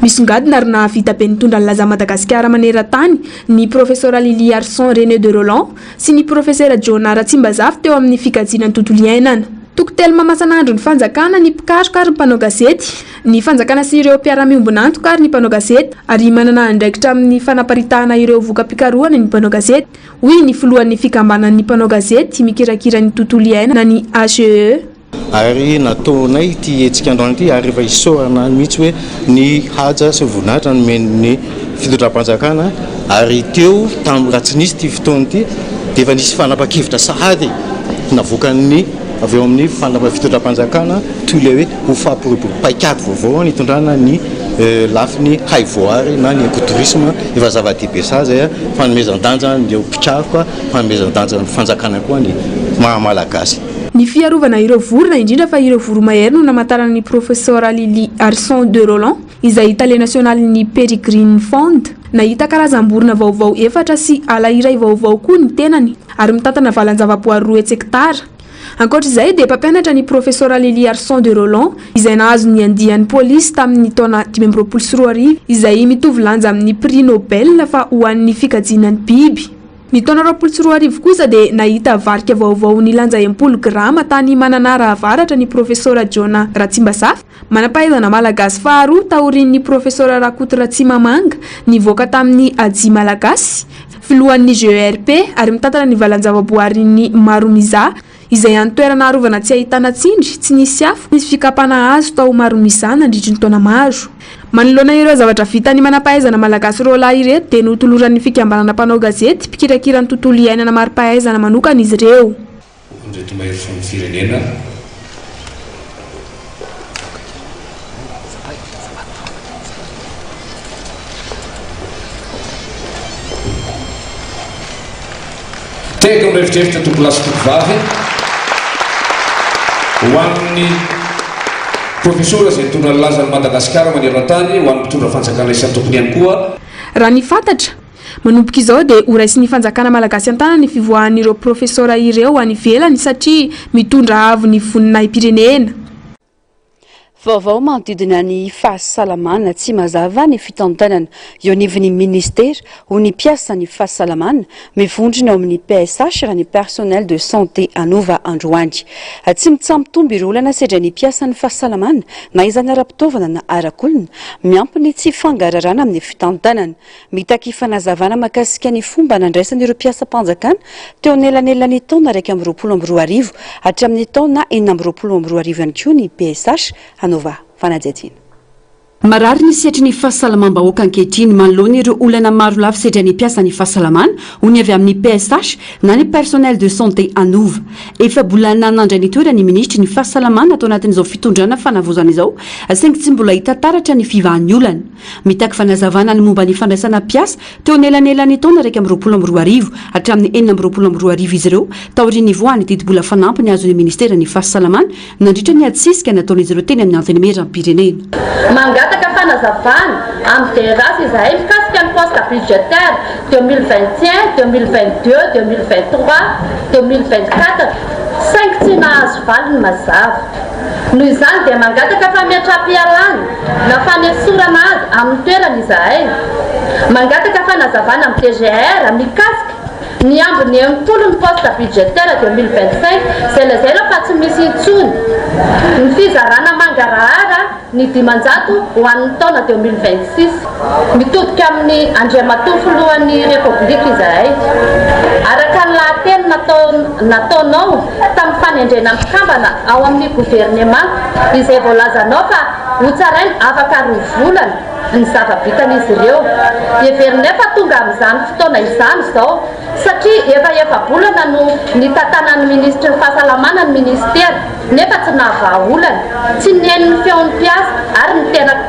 Misongadina ary nahavita be nitondra ny lazan'i Madagasikara maneran-tany ny Profesora Lily Arson René de Rolland sy ny Profesera Jonah Ratsimbazafy teo amin'ny fikajiana ny tontolo iainana. Toko telo mamasan'andro ny fanjakana, ny mpikaroka ary ny mpanao gazety, ny fanjakana sy ireo mpiara-miombon'antoka ary ny mpanao gazety, ary manana andraikitra amin'ny fanaparitahana ireo voka-pikarohana ny mpanao gazety, hoy ny filohan'ny fikambanan'ny mpanao gazety mikirakira ny tontolo iainana ny HEE. Ary nataonay ity hetsika androany ity ary efa isaorana mihitsy hoe ny haja sy voninahitra nomen'ny fitondram-panjakana ary teo tamin'ny raha tsy nisy ity fotoana ity dia efa nisy fanapahan-kevitra sahady navoakan'ny avy eo amin'ny fitondram-panjakana toy ilay hoe ho fampiroborobo paikady vaovao nitondrana ny lafiny haivoary na ny écotourisme efa zava-dehibe sazy izay fanomezan-danja an'ireo mpikaroka fanomezan-danja ny fanjakana koa ny maha malagasy. Ny fiarovana ireo vorona, indrindra fa ireo voromahery no namantarana ny Profesora Lily Arson de Rolland, izay tale nasionalin'ny Peregrine Fund. Nahita karazam-borona vaovao efatra sy ala iray vaovao koa ny tenany ary mitantana valan-javaboary 200 hektara. Ankoatra izay dia mpampianatra ny Profesora Lily Arson de Rolland izay nahazo ny andiany polisy tamin'ny taona 2025 izay mitovy lanja amin'ny Prix Nobel fa ho an'ny fikajiana ny biby. Ny taona 2020 kosa dia nahita varika vaovao nilanja 60 grama tany Mananara Avaratra ny Profesora Jonah Ratsimbazafy, manam-pahaizana malagasy faharoa taorian'ny Profesora Rakoto Ratsimamanga nivoaka tamin'ny Hajia Malagasy, filohan'ny GERP ary mitantana ny valan-javaboarin'ny Maromizaha, Izay any toerana arovana tsy ahitana tsindry, tsy nisy afo, nisy fikapana hazo tao Maromizaha nandritry ny taona maro. Manoloana ireo zavatra vitan'ny manam-pahaizana malagasy roalahy ireto dia notoloran'ny fikambanana mpanao gazety mpikirakira ny tontolo iainana mari-pahaizana manokana izy ireo. Ireto maherifon'ny firenena. Tehaka mirefodrefotra tompolahy sy tompovavy ho an'ny Profesora izay nitondra ny lazan'i Madagasikara maneran-tany, ho an'ny mpitondra fanjakana isan-tokony ihany koa. Raha ny fantatra, manomboka izao dia horaisin'ny fanjakana malagasy an-tanana ny fivoahan'ireo Profesora ireo any ivelany satria mitondra avo ny voninahi-pirenena. Vaovao manodidina ny fahasalamana, tsy mazava ny fitantanana eo anivon'ny minisitera, hoy ny mpiasan'ny fahasalamana mivondrona ao amin'ny PSH raha ny personnel de santé hanova androany. Tsy mitsaha-mitombo ireo olana sedrain'ny mpiasan'ny fahasalamana na izany ara-pitaovana na arak'olona, miampy ny tsy fangararana amin'ny fitantanana. Mitaky fanazavana mahakasika ny fomba nandraisan'ireo mpiasam-panjakana teo anelanelan'ny taona 2021 hatramin'ny taona 2026 ihany koa ny PSH hanaova fanadihadiana. Marary ny sehatry ny fahasalamam-bahoaka ankehitriny manoloana ireo olana maro lafy sedrain'ny mpiasan'ny fahasalamana, hoy ny avy amin'ny PSH na ny Personnel de Santé Anova. Efa-bolana nandray ny toerany ny minisitry ny fahasalamana tao anatin'izao fitondrana fanavaozana izao saingy tsy mbola hita taratra ny fivahan'ny olana. Mitaky fanazavana ny momba ny fandraisana mpiasa teo anelanelan'ny taona 2021 hatramin'ny 2026 izy ireo taorian'ny nivoahan'ny tetibola fanampiny azon'ny ministeran'ny fahasalamana nandritra ny adisisika nataon'izy ireo teny amin'ny Antenimierampirenena. Mangataka fanazavana amin'ny DRH izahay mikasika ny poste budgétaire 2021, 2022, 2023, 2024 saingy tsy nahazo valiny mazava. Noho izany dia mangataka fametraham-pialana na fanesorana azy amin'ny toerany izahay. Mangataka fanazavana amin'ny DGR mikasika ny ambiny 60 ny poste budgétaire 2025 izay lazaina fa tsy misy intsony ny fizarana mangarahara ny 500 ho an'ny taona 2026. Mitodika amin'ny Andriamatoa Filohan'ny Repoblika izahay. Araka ny lahateny nataonao tamin'ny fanendrena mpikambana ao amin'ny governemanta izay voalazanao fa hotsaraina afaka roa volana ny zava-bitan'izy ireo. Heverinay fa tonga amin'izany fotoana izany izao satria efa efa-bolana no nitantanan'ny Minisitry ny Fahasalamana ny Minisitera. nefa tsy nahavaha olana, tsy nihaino ny feon'ny mpiasa ary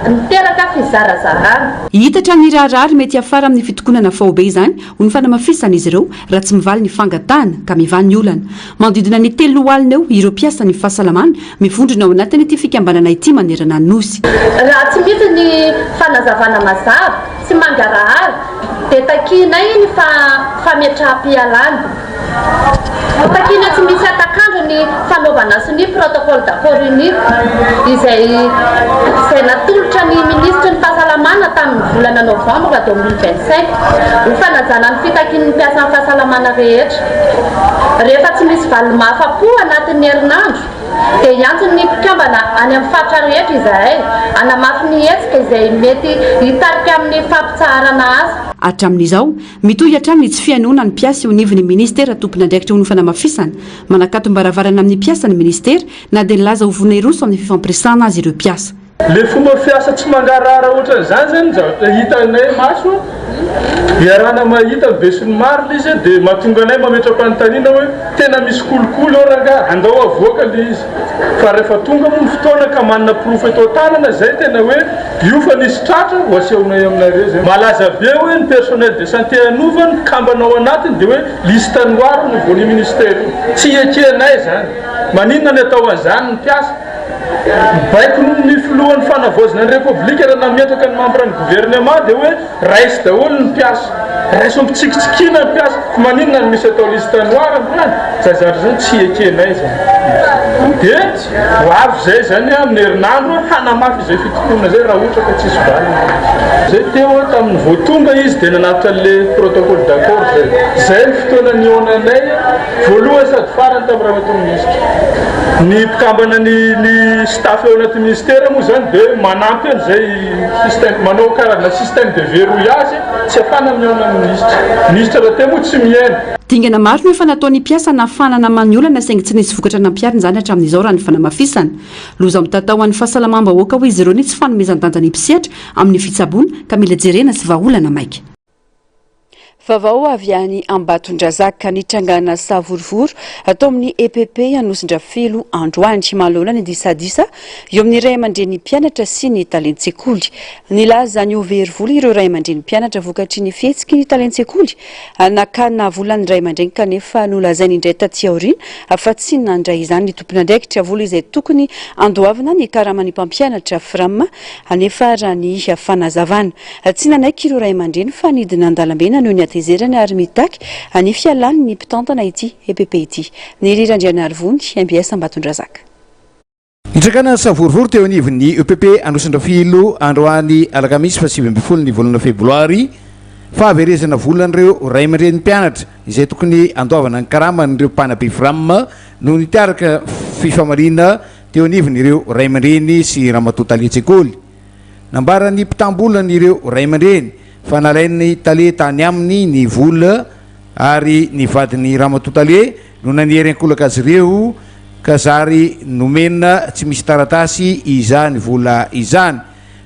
niteraka fizarazarana. Hihitatra ny raharaha ary mety hiafara amin'ny fitokonana faobe izany, hoy ny fanamafisan'izy ireo, raha tsy mivaly ny fangatahana ka mivaha ny olana. Manodidina ny 30 eo ireo mpiasan'ny fahasalamana mivondrona ao anatin'ity fikambanana ity manerana ny Nosy. Raha tsy misy ny fanazavana mazava sy mangarahara dia takianay ny fametraham-pialana. Takiana tsy misy hatak'andro ny fanaovana sonia protocole d'accord unique izay izay natolotra ny minisitry ny fahasalamana tamin'ny volana novambra 2025 ho fanajana ny fitakian'ny mpiasan'ny fahasalamana rehetra. Rehefa tsy misy valiny mahafa-po anatin'ny herinandro dia hiantso ny mpikambana any amin'ny faritra rehetra izahay hanamafy ny hetsika izay mety hitarika amin'ny fampitsaharana asa. Hatramin'izao, Mitohy hatrany ny tsy fihainoana ny mpiasa eo anivon'ny minisitera tompon'andraikitra ho ny fanamafisana. Manakatom-baravarana amin'ny mpiasa ny minisitera na dia nilaza ho vonona hiroso amin'ny fifampiresahana aza ireo mpiasa. Le fomba fiasa tsy mangarahara ohatran'izany zany ny zavatra hitanay maso, iarahana mahita ny besinimaro le izy dia mahatonga anay mametra-panontaniana hoe tena misy kolikoly ao rangaha, andao avoaka le izy. Fa rehefa tonga moa ny fotoana ka manana porofo eto an-tanana zay tena hoe Io fa nisy tratra ho asehonay aminareo zay. Malaza be hoe ny personnel de santé hanova ny mpikambana ao anatiny dia hoe liste noire no voan'io ministère io. Tsy ekenay zany. Maninona ny atao an'izany ny mpiasa? Mibaiko ny filohan'ny fanavaozana ny repoblika raha nametraka ny membre ny gouvernement dia hoe Raiso daholo ny mpiasa. Raiso ampitsikitsikiana ny mpiasa. Fa maninona no misy atao liste noire androany? Zay zavatra zany tsy ekenay zany. Dia ho avy zay zany amin'ny herinandro hanamafy izay fitokonana zay raha ohatra ka tsisy valiny. Zay teo tamin'ny vao tonga izy dia nanatitra an'le protocole d'accord zay. Zay ny fotoana nihaonanay voalohany sady farany tamin'ny ramatoa minisitra. Ny mpikambana ny ny staff eo anatin'ny ministera moa zany dia manampy an'izay Système, manao karazana système de verrouillage tsy afahana mihaona amin'ny minisitra. Minisitra rahateo moa tsy mihaino. Dingana maro no efa nataon'ny mpiasa nahafahana namaha ny olana saingy tsy nisy vokatra nampiharina izany hatramin'izao raha ny fanamafisana. Loza mitatao ho an'ny fahasalamam-bahoaka hoy izy ireo ny tsy fanomezan-danja ny mpisehatra amin'ny fitsaboana ka mila jerena sy vahaolana maika. Vaovao avy any Ambatondrazaka, nitrangana savorovoro tao amin'ny EPP Anosindrafilo androany, manoloana ny disadisa eo amin'ny ray aman-drenin'ny mpianatra sy ny talen-tsekoly. Nilaza ny ho very vola ireo ray aman-drenin'ny mpianatra vokatry ny fihetsiky ny talen-tsekoly nakana volan'ny ray aman-dreny kanefa nolazainy indray taty aoriana fa tsy nandray izany ny tompon'andraikitra, vola izay tokony andoavana ny karaman'ny mpampianatra Fram anefa raha ny fanazavana. Tsy nanaiky ireo ray aman-dreny fa nidina an-dalambe naneho ny hatezerany ary mitaky ny fialan'ny mpitantana ity EPP ity. Nirira Andrianarivony, mbs Ambatondrazaka. Nitrangana savorovoro teo anivon'ny EPP Anosindrafilo androany alakamisy faha 19 ny volana febroary, fahaverezana volan'ireo ray aman-dreny mpianatra izay tokony handoavana ny karaman'ireo mpanabe Fram no niteraka fifamaliana teo anivon'ireo ray aman-dreny sy ramatoa talen-tsekoly. Nambaran'ny mpitam-bolan'ireo ray aman-dreny fa nalain'ny tale tany aminy ny vola ary ny vadin'ny ramatoa tale no nanery ankolaka azy ireo ka zary nomena tsy misy taratasy izany vola izany.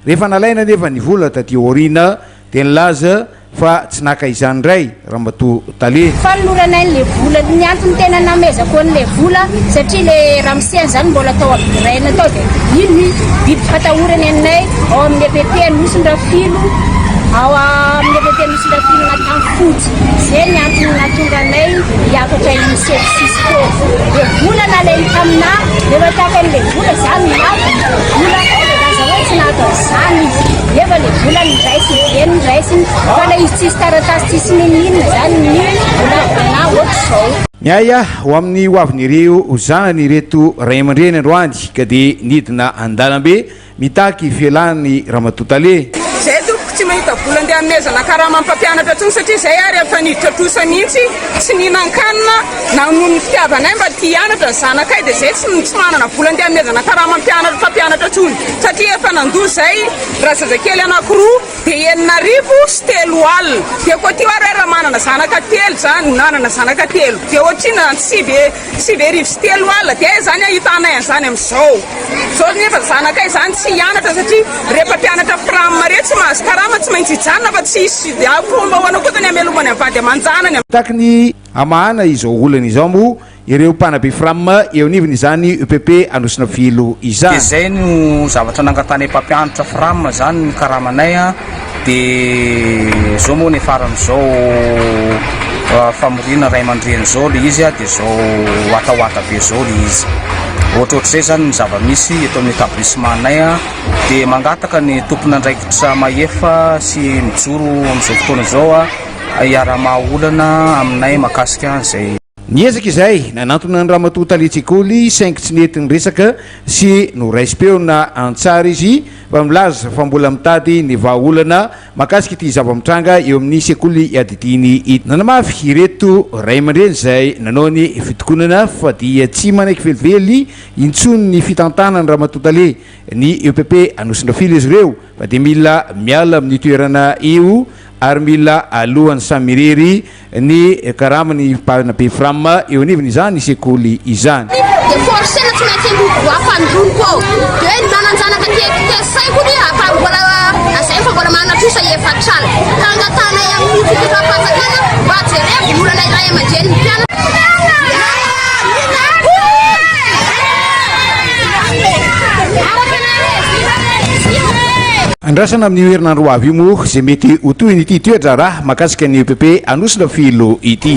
Rehefa nalaina anefa ny vola taty aoriana dia nilaza fa tsy naka izany indray ramatoa tale. Fanoloranay an'le vola, ny antony tena namezako an'le vola satria le ramose zany mbola tao amin'ny graine tao dia iny biby fatahorany anay ao amin'ny EPP Anosindrafilo, ao amin'ny EPP Anosindrafilo Antafotsy. Zay ny antony nahatonga anay hiakatra iny Cisco. Le vola nalainy taminà, rehefa takan'le vola za milaza vola milaza hoe tsy nahazo an'izany izy. Nefa le vola noraisiny, dia noraisiny fa le izy tsisy taratasy tsisy n'inon'inona zany ny vola na ohatr'izao. Miahy ho amin'ny hoavin'ireo zanany ireto ray aman-dreny androany ka dia nidina an-dalambe Mitaky fialan'i Ramatoa Tale. Zay tompoko tsy mahita vola andeha hanomezana karama ny mpampianatra intsony satria zay ary efa niditra trosa mihitsy tsy nihinan-kanina na noho ny fitiavanay mba tia hianatra ny zanakay dia zay tsy tsy manana vola andeha hanomezana karama mpianatra mpampianatra intsony satria efa nandoa zay raha zazakely anakiroa dia 360 dia koa ty ary raha manana zanaka telo zany manana zanaka telo dia ohatrinona zany sivy 390 dia aiza izany ahitanay an'izany amin'izao? Izao nefa zanakay izany tsy hianatra satria ireo mpampianatra fram ireo tsy mahazo karama tsy maintsy hijanona fa tsy hisy fomba ho anao koa ny hamelomany amin'ny vady aman-janany. Mitaky ny hamahana izao olana izao moa ireo mpanabe fram eo anivon'izany EPP Anosinafilo izany. Dia izay no zavatra nangatahanay mpampianatra fram izany ny karamanay an. Dia zao moa niafaran'izao famoriana ray aman-dreny zao le izy dia zao watawata be zao le izy. Ohatrohatr'izay zany ny zava-misy eto amin'ny établissement-nay dia mangataka ny tompon'andraikitra mahefa sy mijoro amin'izao fotoana izao hiara-maha olana aminay mahakasika an'izay. Niezaka izahay nanantona an'i Ramatoa talen-tsekoly saingy tsy nety niresaka sy noraisim-peo na an-tsary izy fa milaza fa mbola mitady ny vahaolana mahakasika ity zava-mitranga eo amin'ny sekoly iadidiany ity. Nanamafy ireto ray aman-dreny izay nanao ny fitokonana fa dia tsy manaiky velively intsony ny fitantanan'i Ramatoa tale ny EPP Anosindrafilo izy ireo fa dia mila miala amin'io toerana io ary mila alohan'ny samirery ny karaman'ny mpanabe Fram eo anivon'izany sekoly izany. Dia forcena tsy maintsy handoa droit fandroany koa ao. Dia hoe ny manan-janaka te tesaiko ny fa mbola lazainy fa mbola manana trosa efatr'alina. Ka angatahanay amin'ny fitondram-panjakana mba jerevo ny olana ray aman-drenin'ny mpianatra. Andrasana amin'io herinandro ho avy io moa izay mety ho tohin'ity toe-draharaha mahakasika ny EPP Anosindrafilo ity.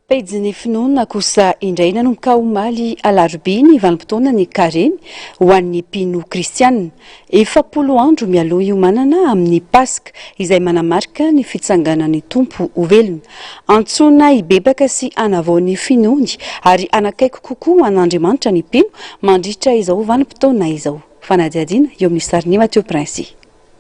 Pejin'ny finoana kosa indray nanomboka omaly alarobia ny vanim-potoanan'ny karemy ho an'ny mpino kristianina. 40 andro mialoha hiomanana amin'ny Paska izay manamarika ny fitsanganan'ny Tompo ho velona. Antsoina hibebaka sy hanavao ny finoany ary hanakaiky kokoa an'Andriamanitra ny mpino mandritra izao vanim-potoana izao. Fanadihadiana eo amin'ny sarin'i Mathieu Princy.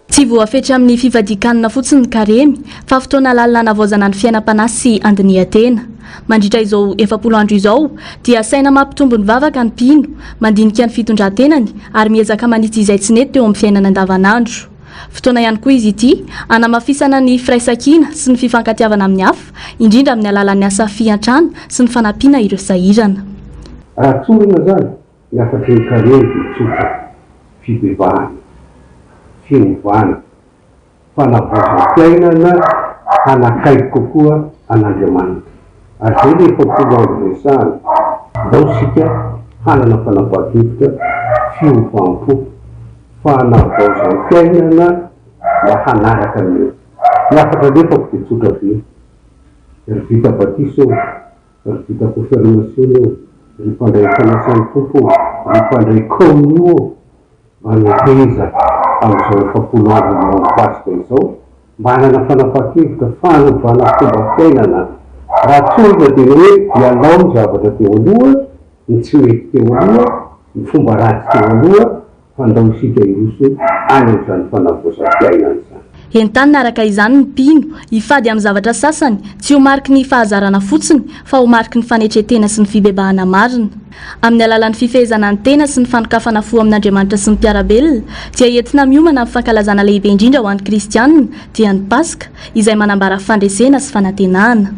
Tsy voafetra amin'ny fifadian-kanina fotsiny ny karemy, fa fotoana lalina hanavaozana ny fiainam-panahy sy handinihan-tena. Mandritra izao 40 andro izao, dia asaina mampitombo ny vavaka ny mpino, mandinika ny fitondran-tenany, ary miezaka manitsy izay tsy nety teo amin'ny fiainana andavanandro. Fotoana ihany koa izy ity hanamafisana ny firaisankina sy ny fifankatiavana amin'ny hafa, indrindra amin'ny alalan'ny asa fiantrana sy ny fanampiana ireo sahirana. Raha tsorina izany, ny hafatry ny karemy dia tsotra, fibebahana, fiovana, fanavaozam-piainana hanakaiky kokoa an'Andriamanitra. Ary izay ilay 40 andro resahana, ndao isika hanana fanapahan-kevitra, fiovam-po, fanavaozam-piainana mba hanaraka ny Ny hafatra alefako dia tsotra be, ry vita batisa ô, ry vita confirmation ô, ry mpandray ny fanasan'ny Tompo ô, ry mpandray communion ô, mba meteza amin'izao 40 andro alohan'ny Paska izao, mba hanana fanapahan-kevitra fanovana fomba fiainana. Raha tsorina dia ny hoe ialao ny zavatra teo aloha, ny tsy mety teo aloha, ny fomba ratsy teo aloha, fa ndao isika hiroso any amin'izany fanavaozam-piainana izany. Entanina araka izany ny mpino hifady amin'ny zavatra sasany, tsy ho mariky ny fahazarana fotsiny, fa ho mariky ny fanetren-tena sy ny fibebahana marina. Amin'ny alalan'ny fifehezana ny tena sy ny fanokafana fo amin'Andriamanitra sy ny mpiara-belona, dia entina miomana amin'ny fankalazana lehibe indrindra ho an'ny kristiana, dia ny Paska, izay manambara fandresena sy fanantenana.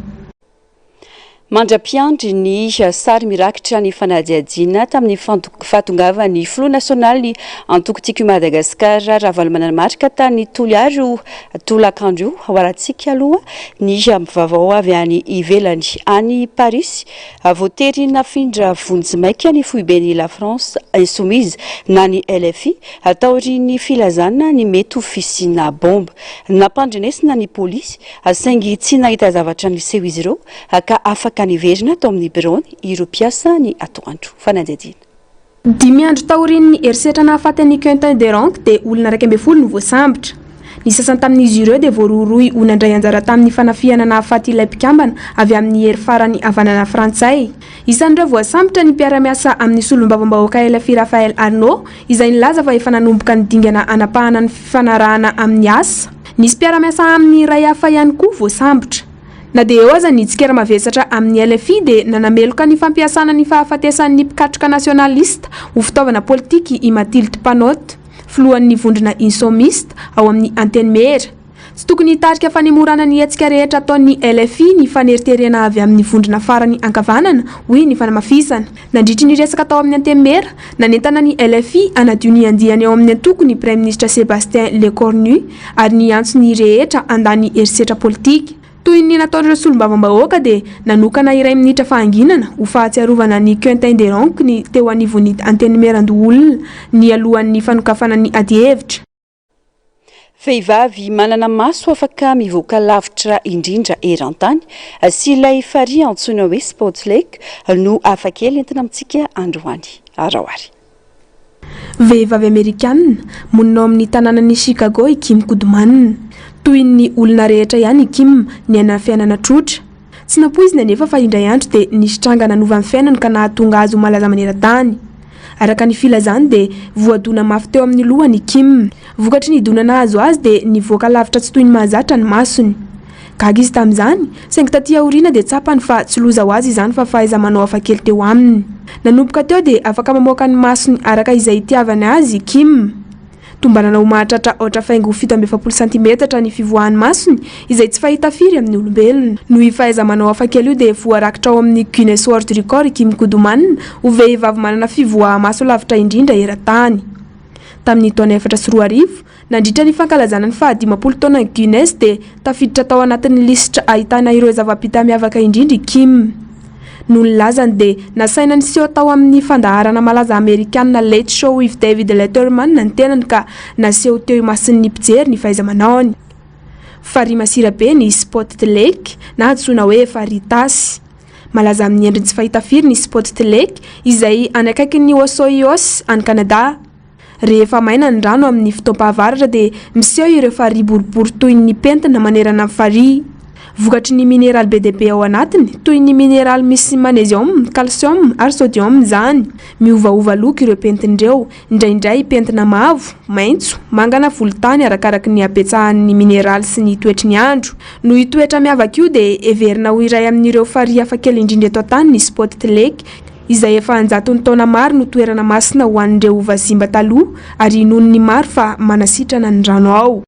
Mandra-piandry ny sary mirakitra ny fanadihadiana tamin'ny fahatongavan'ny filoha nasionalin'ny antoko Tiako i Madagasikara, Ravalomanana Marc, tany Toliara io tolakandro io. Hoarantsika aloha ny vaovao avy any ivelany. Any Parisy, voatery nafindra vonjimaika ny foiben'ny La France Insoumise na ny LFI taorian'ny filazana ny mety ho fisiana baomba. Nampandrenesina ny polisy Saingy tsy nahita zavatra niseho izy ireo ka afaka niverina tao amin'ny biraony ireo mpiasa ny atoandro. Fanadihadiana. Dimy andro taorian'ny herisetra nahafaty an'i Quentin Deranque dia olona 11 no voasambotra. Ny sasany tamin'izy ireo dia voarohirohy ho nandray anjara tamin'ny fanafihana nahafaty ilay mpikambana avy amin'ny hery farany havanana frantsay. Isan'ireo voasambotra ny mpiara-miasa amin'ny solombavambahoaka LFI Raphaël Arnaud izay nilaza fa efa nanomboka ny dingana hanapahana ny fifanarahana amin'ny asa. Nisy mpiara-miasa aminy iray hafa ihany koa voasambotra. Na dia eo aza ny tsikera mavesatra amin'ny LFI dia nanameloka ny fampiasana ny fahafatesan'ny mpikatroka nasionalista ho fitaovana politika i Mathilde Panot, filohan'ny vondrona Insomiste ao amin'ny Antenimiera. Tsy tokony hitarika fanemorana ny hetsika rehetra ataon'ny LFI ny faneriterena avy amin'ny vondrona farany ankavanana, hoy ny fanamafisana. Nandritry ny resaka tao amin'ny Antenimiera, nanentana ny LFI hanadio ny andiany ao amin'ny antoko ny Praiminisitra Sébastien Lecornu ary niantso ny rehetra handà ny herisetra politika. Toy ny nataon'ireo solombavambahoaka dia nanokana iray minitra fahanginana ho fahatsiarovana an'i Quentin Deranque ny teo anivon'ny Antenimierandoholona nialohan'ny fanokafana ny adihevitra. Vehivavy manana maso afaka mivoaka lavitra indrindra eran-tany sy ilay farihy antsoina hoe Spots Lake no hafakely entina amintsika androany. Araho ary. Vehivavy Amerikana, monina ao amin'ny tanànan'i Chicago i Kim Goodman. Toy ny olona rehetra ihany i Kim, niaina fiainana tsotra. Tsy nampoiziny anefa fa indray andro dia nisy tranga nanova ny fiainany ka nahatonga azy ho malaza maneran-tany. Araka ny filazany dia voadona mafy teo amin'ny lohany i Kim. Vokatry ny dona nahazo azy dia nivoaka lavitra tsy toy ny mahazatra ny masony. Gaga izy tamin'izany, saingy taty aoriana dia tsapany fa tsy loza ho azy izany fa fahaiza-manao hafakely teo aminy. Nanomboka teo dia afaka mamoaka ny masony araka izay itiavany azy i Kim. Tombanana ho mahatratra aotra faingo 47 santimetatra ny fivoahan'ny masony, izay tsy fahita firy amin'ny olombelona. Noho io fahaiza-manao hafakely io dia voarakitra ao amin'ny Guinness World Record i Kim Goodman ho vehivavy manana fivoaha-maso lavitra indrindra eran-tany. Tamin'ny taona 2004, nandritra ny fankalazana ny fahadimampolo taonan'ny Guinness dia tafiditra tao anatin'ny lisitra ahitana ireo zava-bita miavaka indrindra i Kim. Noho ny lazany dia nasaina niseho tao amin'ny fandaharana malaza amerikana Late Show with David Letterman ny tenany ka naseho teo imason'ny mpijery ny fahaiza-manaony. Farihy masira be ny Spotted Lake na antsoina hoe Farihy Tasy. Malaza amin'ny endriny tsy fahita firy ny Spotted Lake izay any akaikin'ny Osoyoos any Canada. Rehefa maina ny rano amin'ny fotoam-pahavaratra dia miseho ireo farihy boribory toy ny pentina manerana ny farihy. Vokatry ny mineraly be dia be ao anatiny, toy ny mineraly misy maneziôma, kalsiôma ary sôdiôma izany. Miovaova loko ireo pentina ireo, indraindray pentina mavo, maitso, manga na volontany arakaraka ny habetsahan'ny mineraly sy ny toetry ny andro. Noho io toetra miavaka io dia heverina ho iray amin'ireo farihy hafakely indrindra eto an-tany ny Spotted Lake, izay efa an-jatony taona maro no toerana masina ho an'ireo vazimba taloha ary inoan'ny maro fa manasitrana ny rano ao.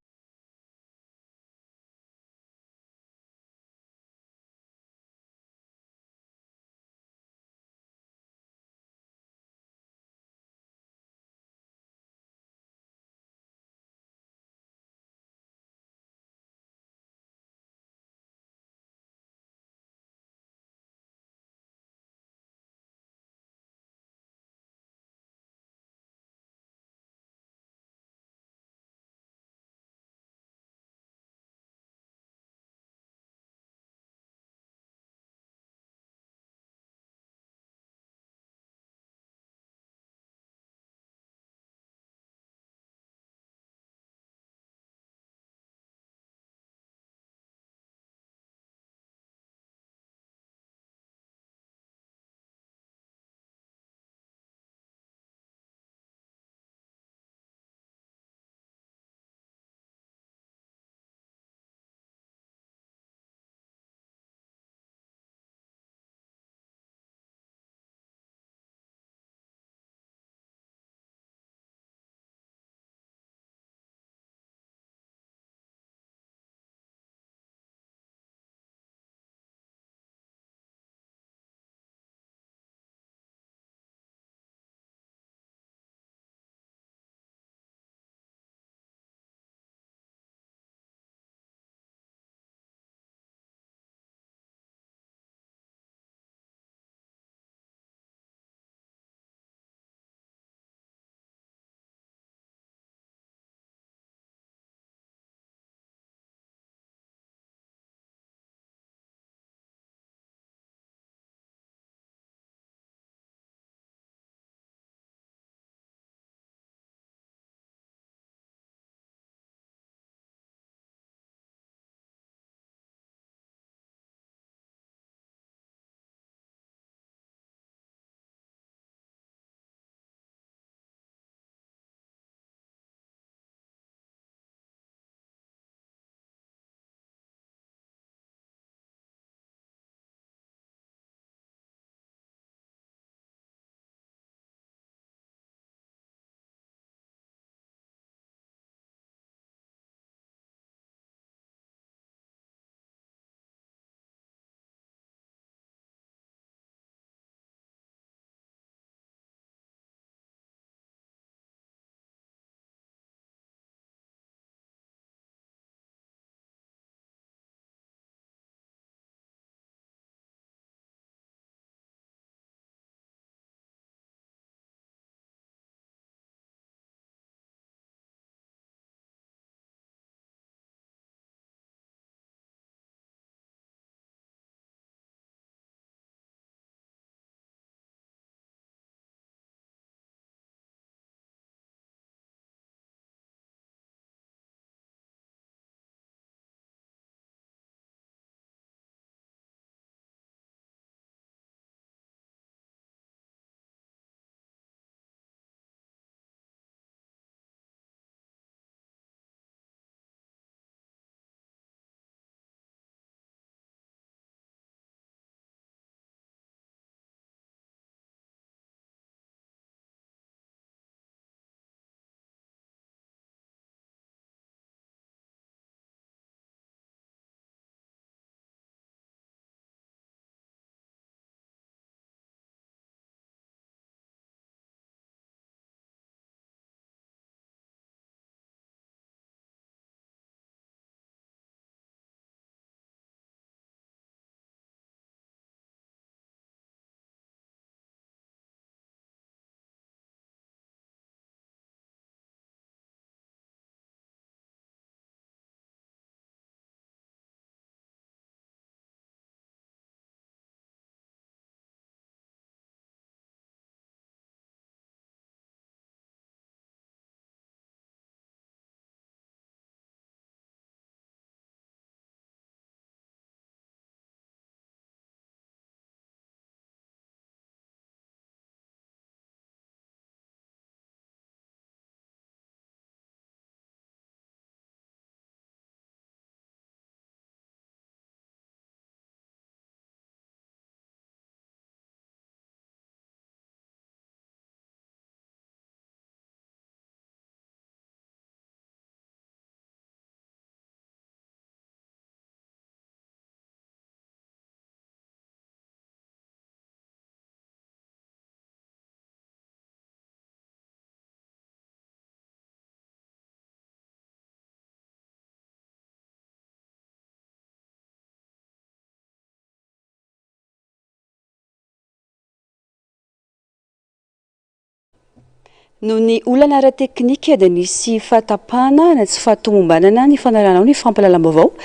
Noho ny olana ara-teknika dia nisy fahatapahana na tsy fahatomombanana ny fanarahanao ny fampahalalam-baovao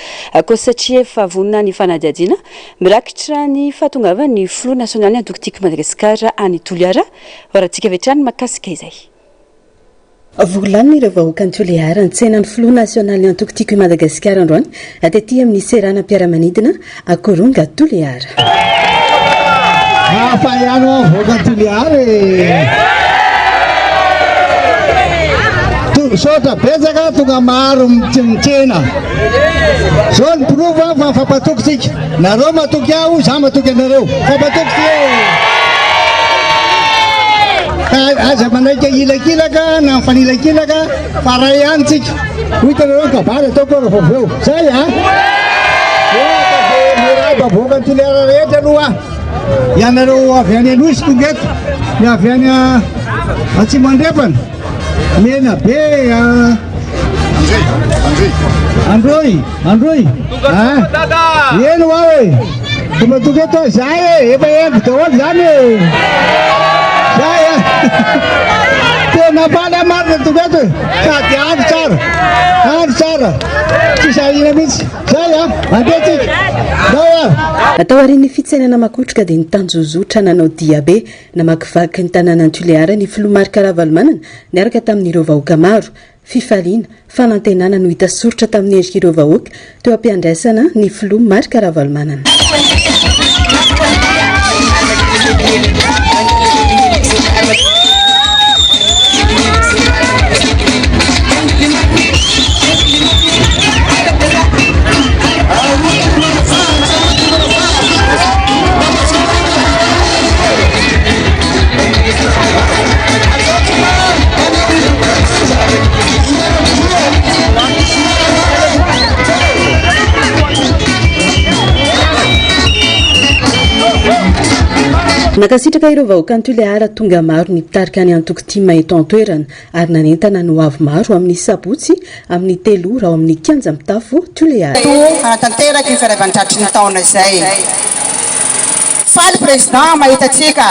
koa satria efa vonona ny fanadihadiana mirakitra ny fahatongavan'ny filoha nasionalin'ny antoko Tiako i Madagasikara any Toliara. Hoarahantsika avy hatrany mahakasika izay. Vory lanona ireo vahoakan'i Toliara nitsena ny filoha nasionalin'ny antoko Tiako i Madagasikara androany tety amin'ny seranam-piaramanidina Akoronga Toliara. Hafa ihany hoa vahoakan'i Toliara e! Misaotra betsaka tonga maro mitsena. Zao ny porofo fa mifampatoky tsika. Nareo matoky ahy, za matoky anareo. Mifampatoky tsika e! Ka aza manaika hilakilaka na mifanilakilaka fa ray ihany tsika. Ho hitanareo ny kabary ataoko rehefa avy eo. Zay a! Miarahaba vahoaka ny Toliara rehetra aloha. Ianareo avy any Anosy tonga eto, ny avy any Atsimo Andrefana, Menabe, Androy, Androy. Ah, eny ho aho e. Tonga tonga eto aho, zay e, efa henoko daholo zany e. Zay a. Tena faly aho marina tonga eto e. Sady andro tsara. Andro tsara. Tsisy ahiana mihitsy. Zay a, andeha tsika. Ndao a. Taorian'ny fitsenana makotroka dia nitanjozotra nanao diabe namakivaky ny tanànan'i Tuléar ny filoha Marc Ravalomanana niaraka tamin'ireo vahoaka maro. Fifaliana, fanantenana no hita soritra tamin'ny endrik'ireo vahoaka teo am-piandraisana ny filoha Marc Ravalomanana. Nankasitraka ireo vahoakan'i Tuléar tonga maro ny mpitarika ny antoko tim eto an-toerana ary nanentana ny ho avy maro amin'ny sabotsy amin'ny 3 ora ao amin'ny kianja mitafo Tuléar. Toa hanatanteraka io fiaravan-tratry ny taona izay. Faly Président mahita antsika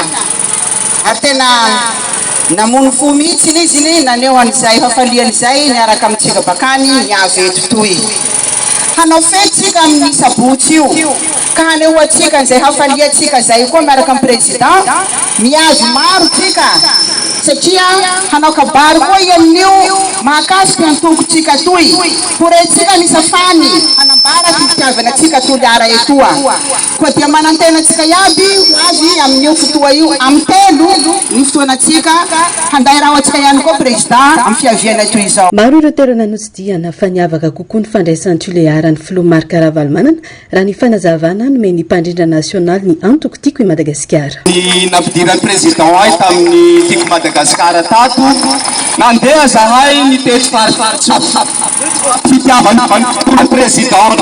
ary tena namono fo mihitsy izy iny naneho an'izay hafaliany izay niaraka amintsika bakany ny avy eto toy. Hanao fety tsika amin'ny sabotsy io ka hanehoantsika an'izay hafaliantsika izay koa miaraka amin'ny Président, miavy maro tsika satria hanao kabary koa i amin'io mahakasika antokontsika toy. Ho rentsika ny safany hanambara ty fitiavana antsika Toliara etoa. Koa dia manantena antsika iaby ho avy amin'io fotoa io amin'ny 3 ny fotoanantsika handay raho antsika ihany koa Président amin'ny fiavianay toy izao. Maro ireo toerana notsidihana fa niavaka kokoa ny fandraisan'i Tuléar ny filoha Marc Ravalomanana raha ny fanazavana nomen'ny mpandrindra nasionaly ny antoko Tiako i Madagasikara. Ny nampidiran'ny Président ahy tamin'ny Tiako Madagasikara tato, nandeha zahay nitety faritra. Fitiavana ny Président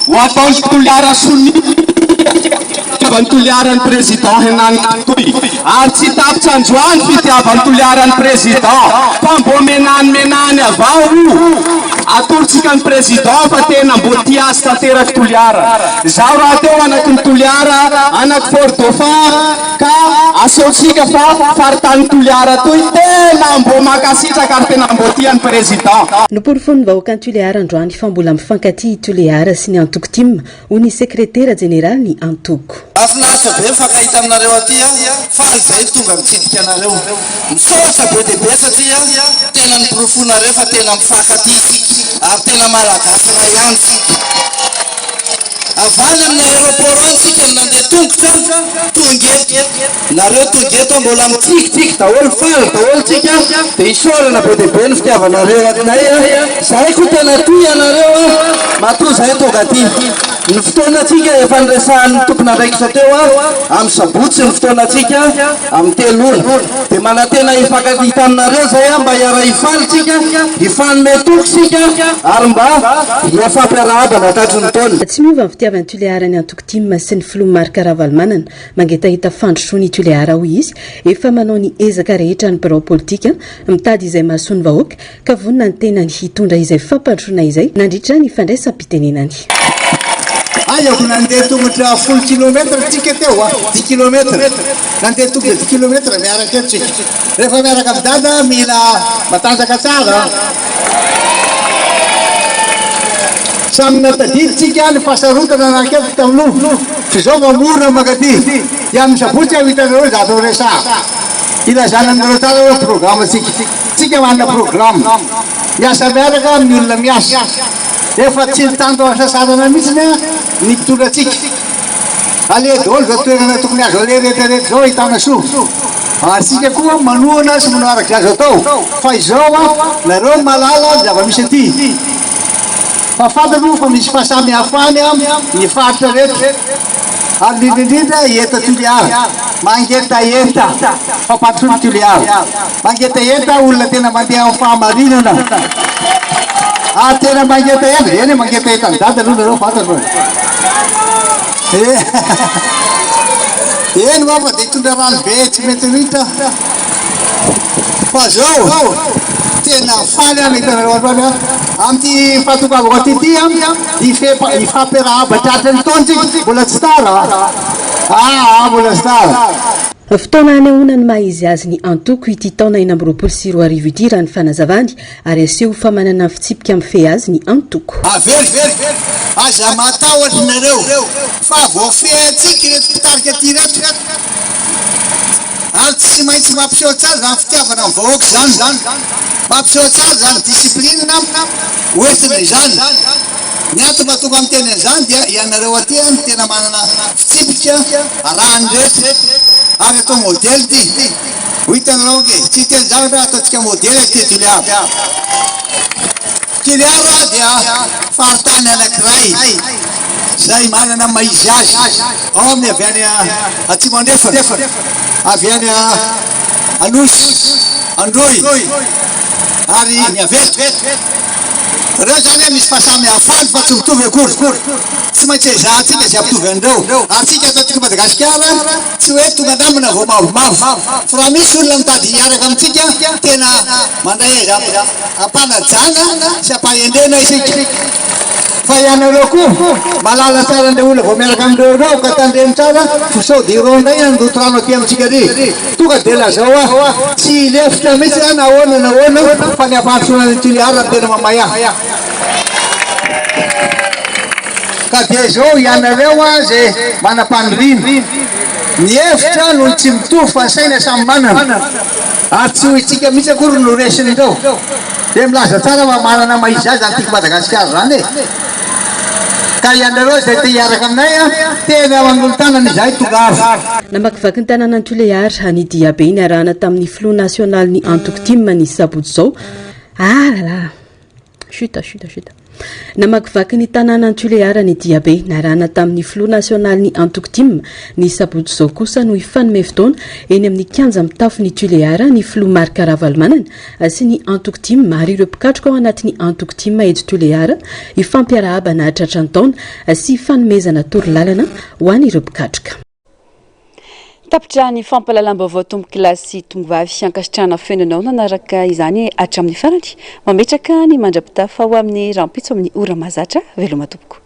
ho ataon'i Toliara sonia fitiavan'i Toliara ny Président henaniky toy ary tsy tapitra androany fitiavan'i Toliara ny Président fa mbô menany menany avao io atorotsika ny Président fa tena mbô tia azy tanteraky Toliara zaho rahateo anaky ny Toliara anaky Fort Dauphin Ka asehontsika fa faritany Toliara toy tena mbô mankasitraka ary tena mbô tia ny Président. Noporofoin'ny vahoakan'i Tulear androany fa mbola mifankatia i Tulear sy ny antoko tim, hoy ny sekretera jeneralin'ny antoko. Mahafinaritra be mifankahita aminareo aty a! Faly zahay tonga mitsidika anareo. Misaotra be dia be satria tena noporofoinareo fa tena mifankatia isika ary tena Malagasy iray ihany isika. Avy any amin'ny aéroport any tsika no nandeha tongotra tonga eto. Nareo tonga eto mbola mitsikitsiky daholo, faly daholo tsika dia isaorana be dia be ny fitiavanareo anay a. Zahay koa tena tia anareo a, matoa zahay tonga aty. Ny fotoanantsika efa niresahan'ny tompon'andraikitra teo a, amin'ny sabotsy ny fotoanantsika amin'ny 3 ora. Dia manantena hifankahita aminareo zay aho mba hiara-hifaly tsika, hifanome toky isika ary mba hifampiarahabana tratry ny taona. Tsy miova ny fitiavan'i Tuléar ny antoko tim sy ny filoha Marc Ravalomanana. Mangetaheta fandrosoana i Tuléar hoy izy. Efa manao ny ezaka rehetra ny birao politika mitady izay mahasoa ny vahoaka ka vonona ny tenany hitondra izay fampandrosoana izay nandritra ny fandraisam-pitenenany. Aiako nandeha tongotra folo kilomètre tsika teo a, dix kilomètre. Nandeha tongotra dix kilomètre miaraka eto tsika. Rehefa miaraka amin'i Dada mila matanjaka tsara an. Samy natadidy tsika ny fahasarotana nanakaiky tamin'o f'izao vao mora mankaty. Dia amin'ny sabotsy aho hitanareo zavatra ho resahako. Ilazana aminareo tsara hoe programme tsika. Tsika manana programme. Miasa miaraka amin'ny olona miasa. Efa tsy nitandro hasasarana mihitsy ny mpitondra antsika. Aleha daholo izao toerana tokony azo aleha rehetra rehetra izao ahitana soa. Ary isika koa manohana sy manao araka izay azo atao. Fa izao an, nareo no mahalala ny zava-misy aty. Fa fantatro fa misy fahasamihafany ny faritra rehetra. Ary indrindra indrindra eto Toliara. Mangetaheta fampandrosoana Toliara. Mangetaheta olona tena mandeha amin'ny fahamarinana. Ary tena mangetaheta, eny e, mangetaheta an'i Dada aloha nareo fantatro e. Eny hoa fa dia hitondra rano be tsy mety ritra. Fa zao, tena faly aho nahita anareo androany an. Amin'ity fahatongavako aty ity an, hifampiarahaba tratry ny taona tsika, mbola tsy tara an. Aa, mbola tsy tara. Fotoana hanehoana ny maha izy azy ny antoko ity taona 2026 ity raha ny fanazavany, ary aseho fa manana ny fitsipika mifehy azy ny antoko. Averiko, aza matahotra nareo fa voafehintsika ireto mpitarika aty ireto ary tsy maintsy mampiseho tsara izany fitiavana ny vahoaka izany, mampiseho tsara izany discipline hoentina izany. Ny antony mahatonga miteny an'izany dia ianareo aty no tena manana fitsipika arahan'ny rehetra ary atao modely ity. Ho hitanareo ange, tsy hiteny zavatra aho, ataontsika modely aty Toliara. Toliara dia faritany anankiray izay manana ny maha izy azy, ao amin'ny avy any Atsimo Andrefana, avy any Anosy, Androy ary ny avy eto. Ireo izany misy fahasamihafany fa tsy mitovy akory. Tsy maintsy ezahantsika izay hampitovy an'ireo. Ary tsika ato antsika Madagasikara tsy hoe tonga namana vao mavomavo. Fa raha misy olona mitady hiaraka amintsika tena mandray azy am-panajana sy am-pahendrena isika. Fa ianareo koa mahalala tsara an'ireo olona vao miaraka amin'ireo ireo ka tandremo tsara fa sao dia ireo indray handoto rano aty amintsika aty. Tonga dia lazao aho, tsy hilefitra mihitsy aho na ahoana na ahoana fa ny hampandrosoana an'i Toliara no tena mamay ahy. Ka dia izao ianareo izay manam-paniriana, ny hevitra no tsy mitovy fa ny saina samy manana, ary tsy ho isika mihitsy akory no resin'ireo. Dia milaza tsara fa manana maha izy azy izany tiako Madagasikara izany e! Ka ianareo izay te hiaraka aminay an, tena eo anolon-tanana izahay tongava. Namakivaky ny tanànan'i Tuléar ny diabe niarahana tamin'ny filoha nasionalin'ny antoko tim ny sabotsy izao. Ah là là! Chut, chut, chut. Namakivaky ny tanànan'i Tuléar ny diabe niarahana tamin'ny filoha nasionalin'ny antoko tim ny sabotsy izao kosa no hifanome fotoana eny amin'ny kianja mitafon'i Tuléar ny filoha Marc Ravalomanana sy ny antoko tim ary ireo mpikatroka ao anatin'ny antoko tim eto Tuléar hifampiarahaba nahatratra ny taona sy fanomezana torolalana ho an'ireo mpikatroka. Tapitra ny fampahalalam-baovao tompokolahy sy tompovavy. Ankasitrahana feno anao nanaraka izany hatramin'ny farany. Mametraka ny mandra-pitafa ho amin'ny rahampitso amin'ny ora mahazatra. Veloma tompoko.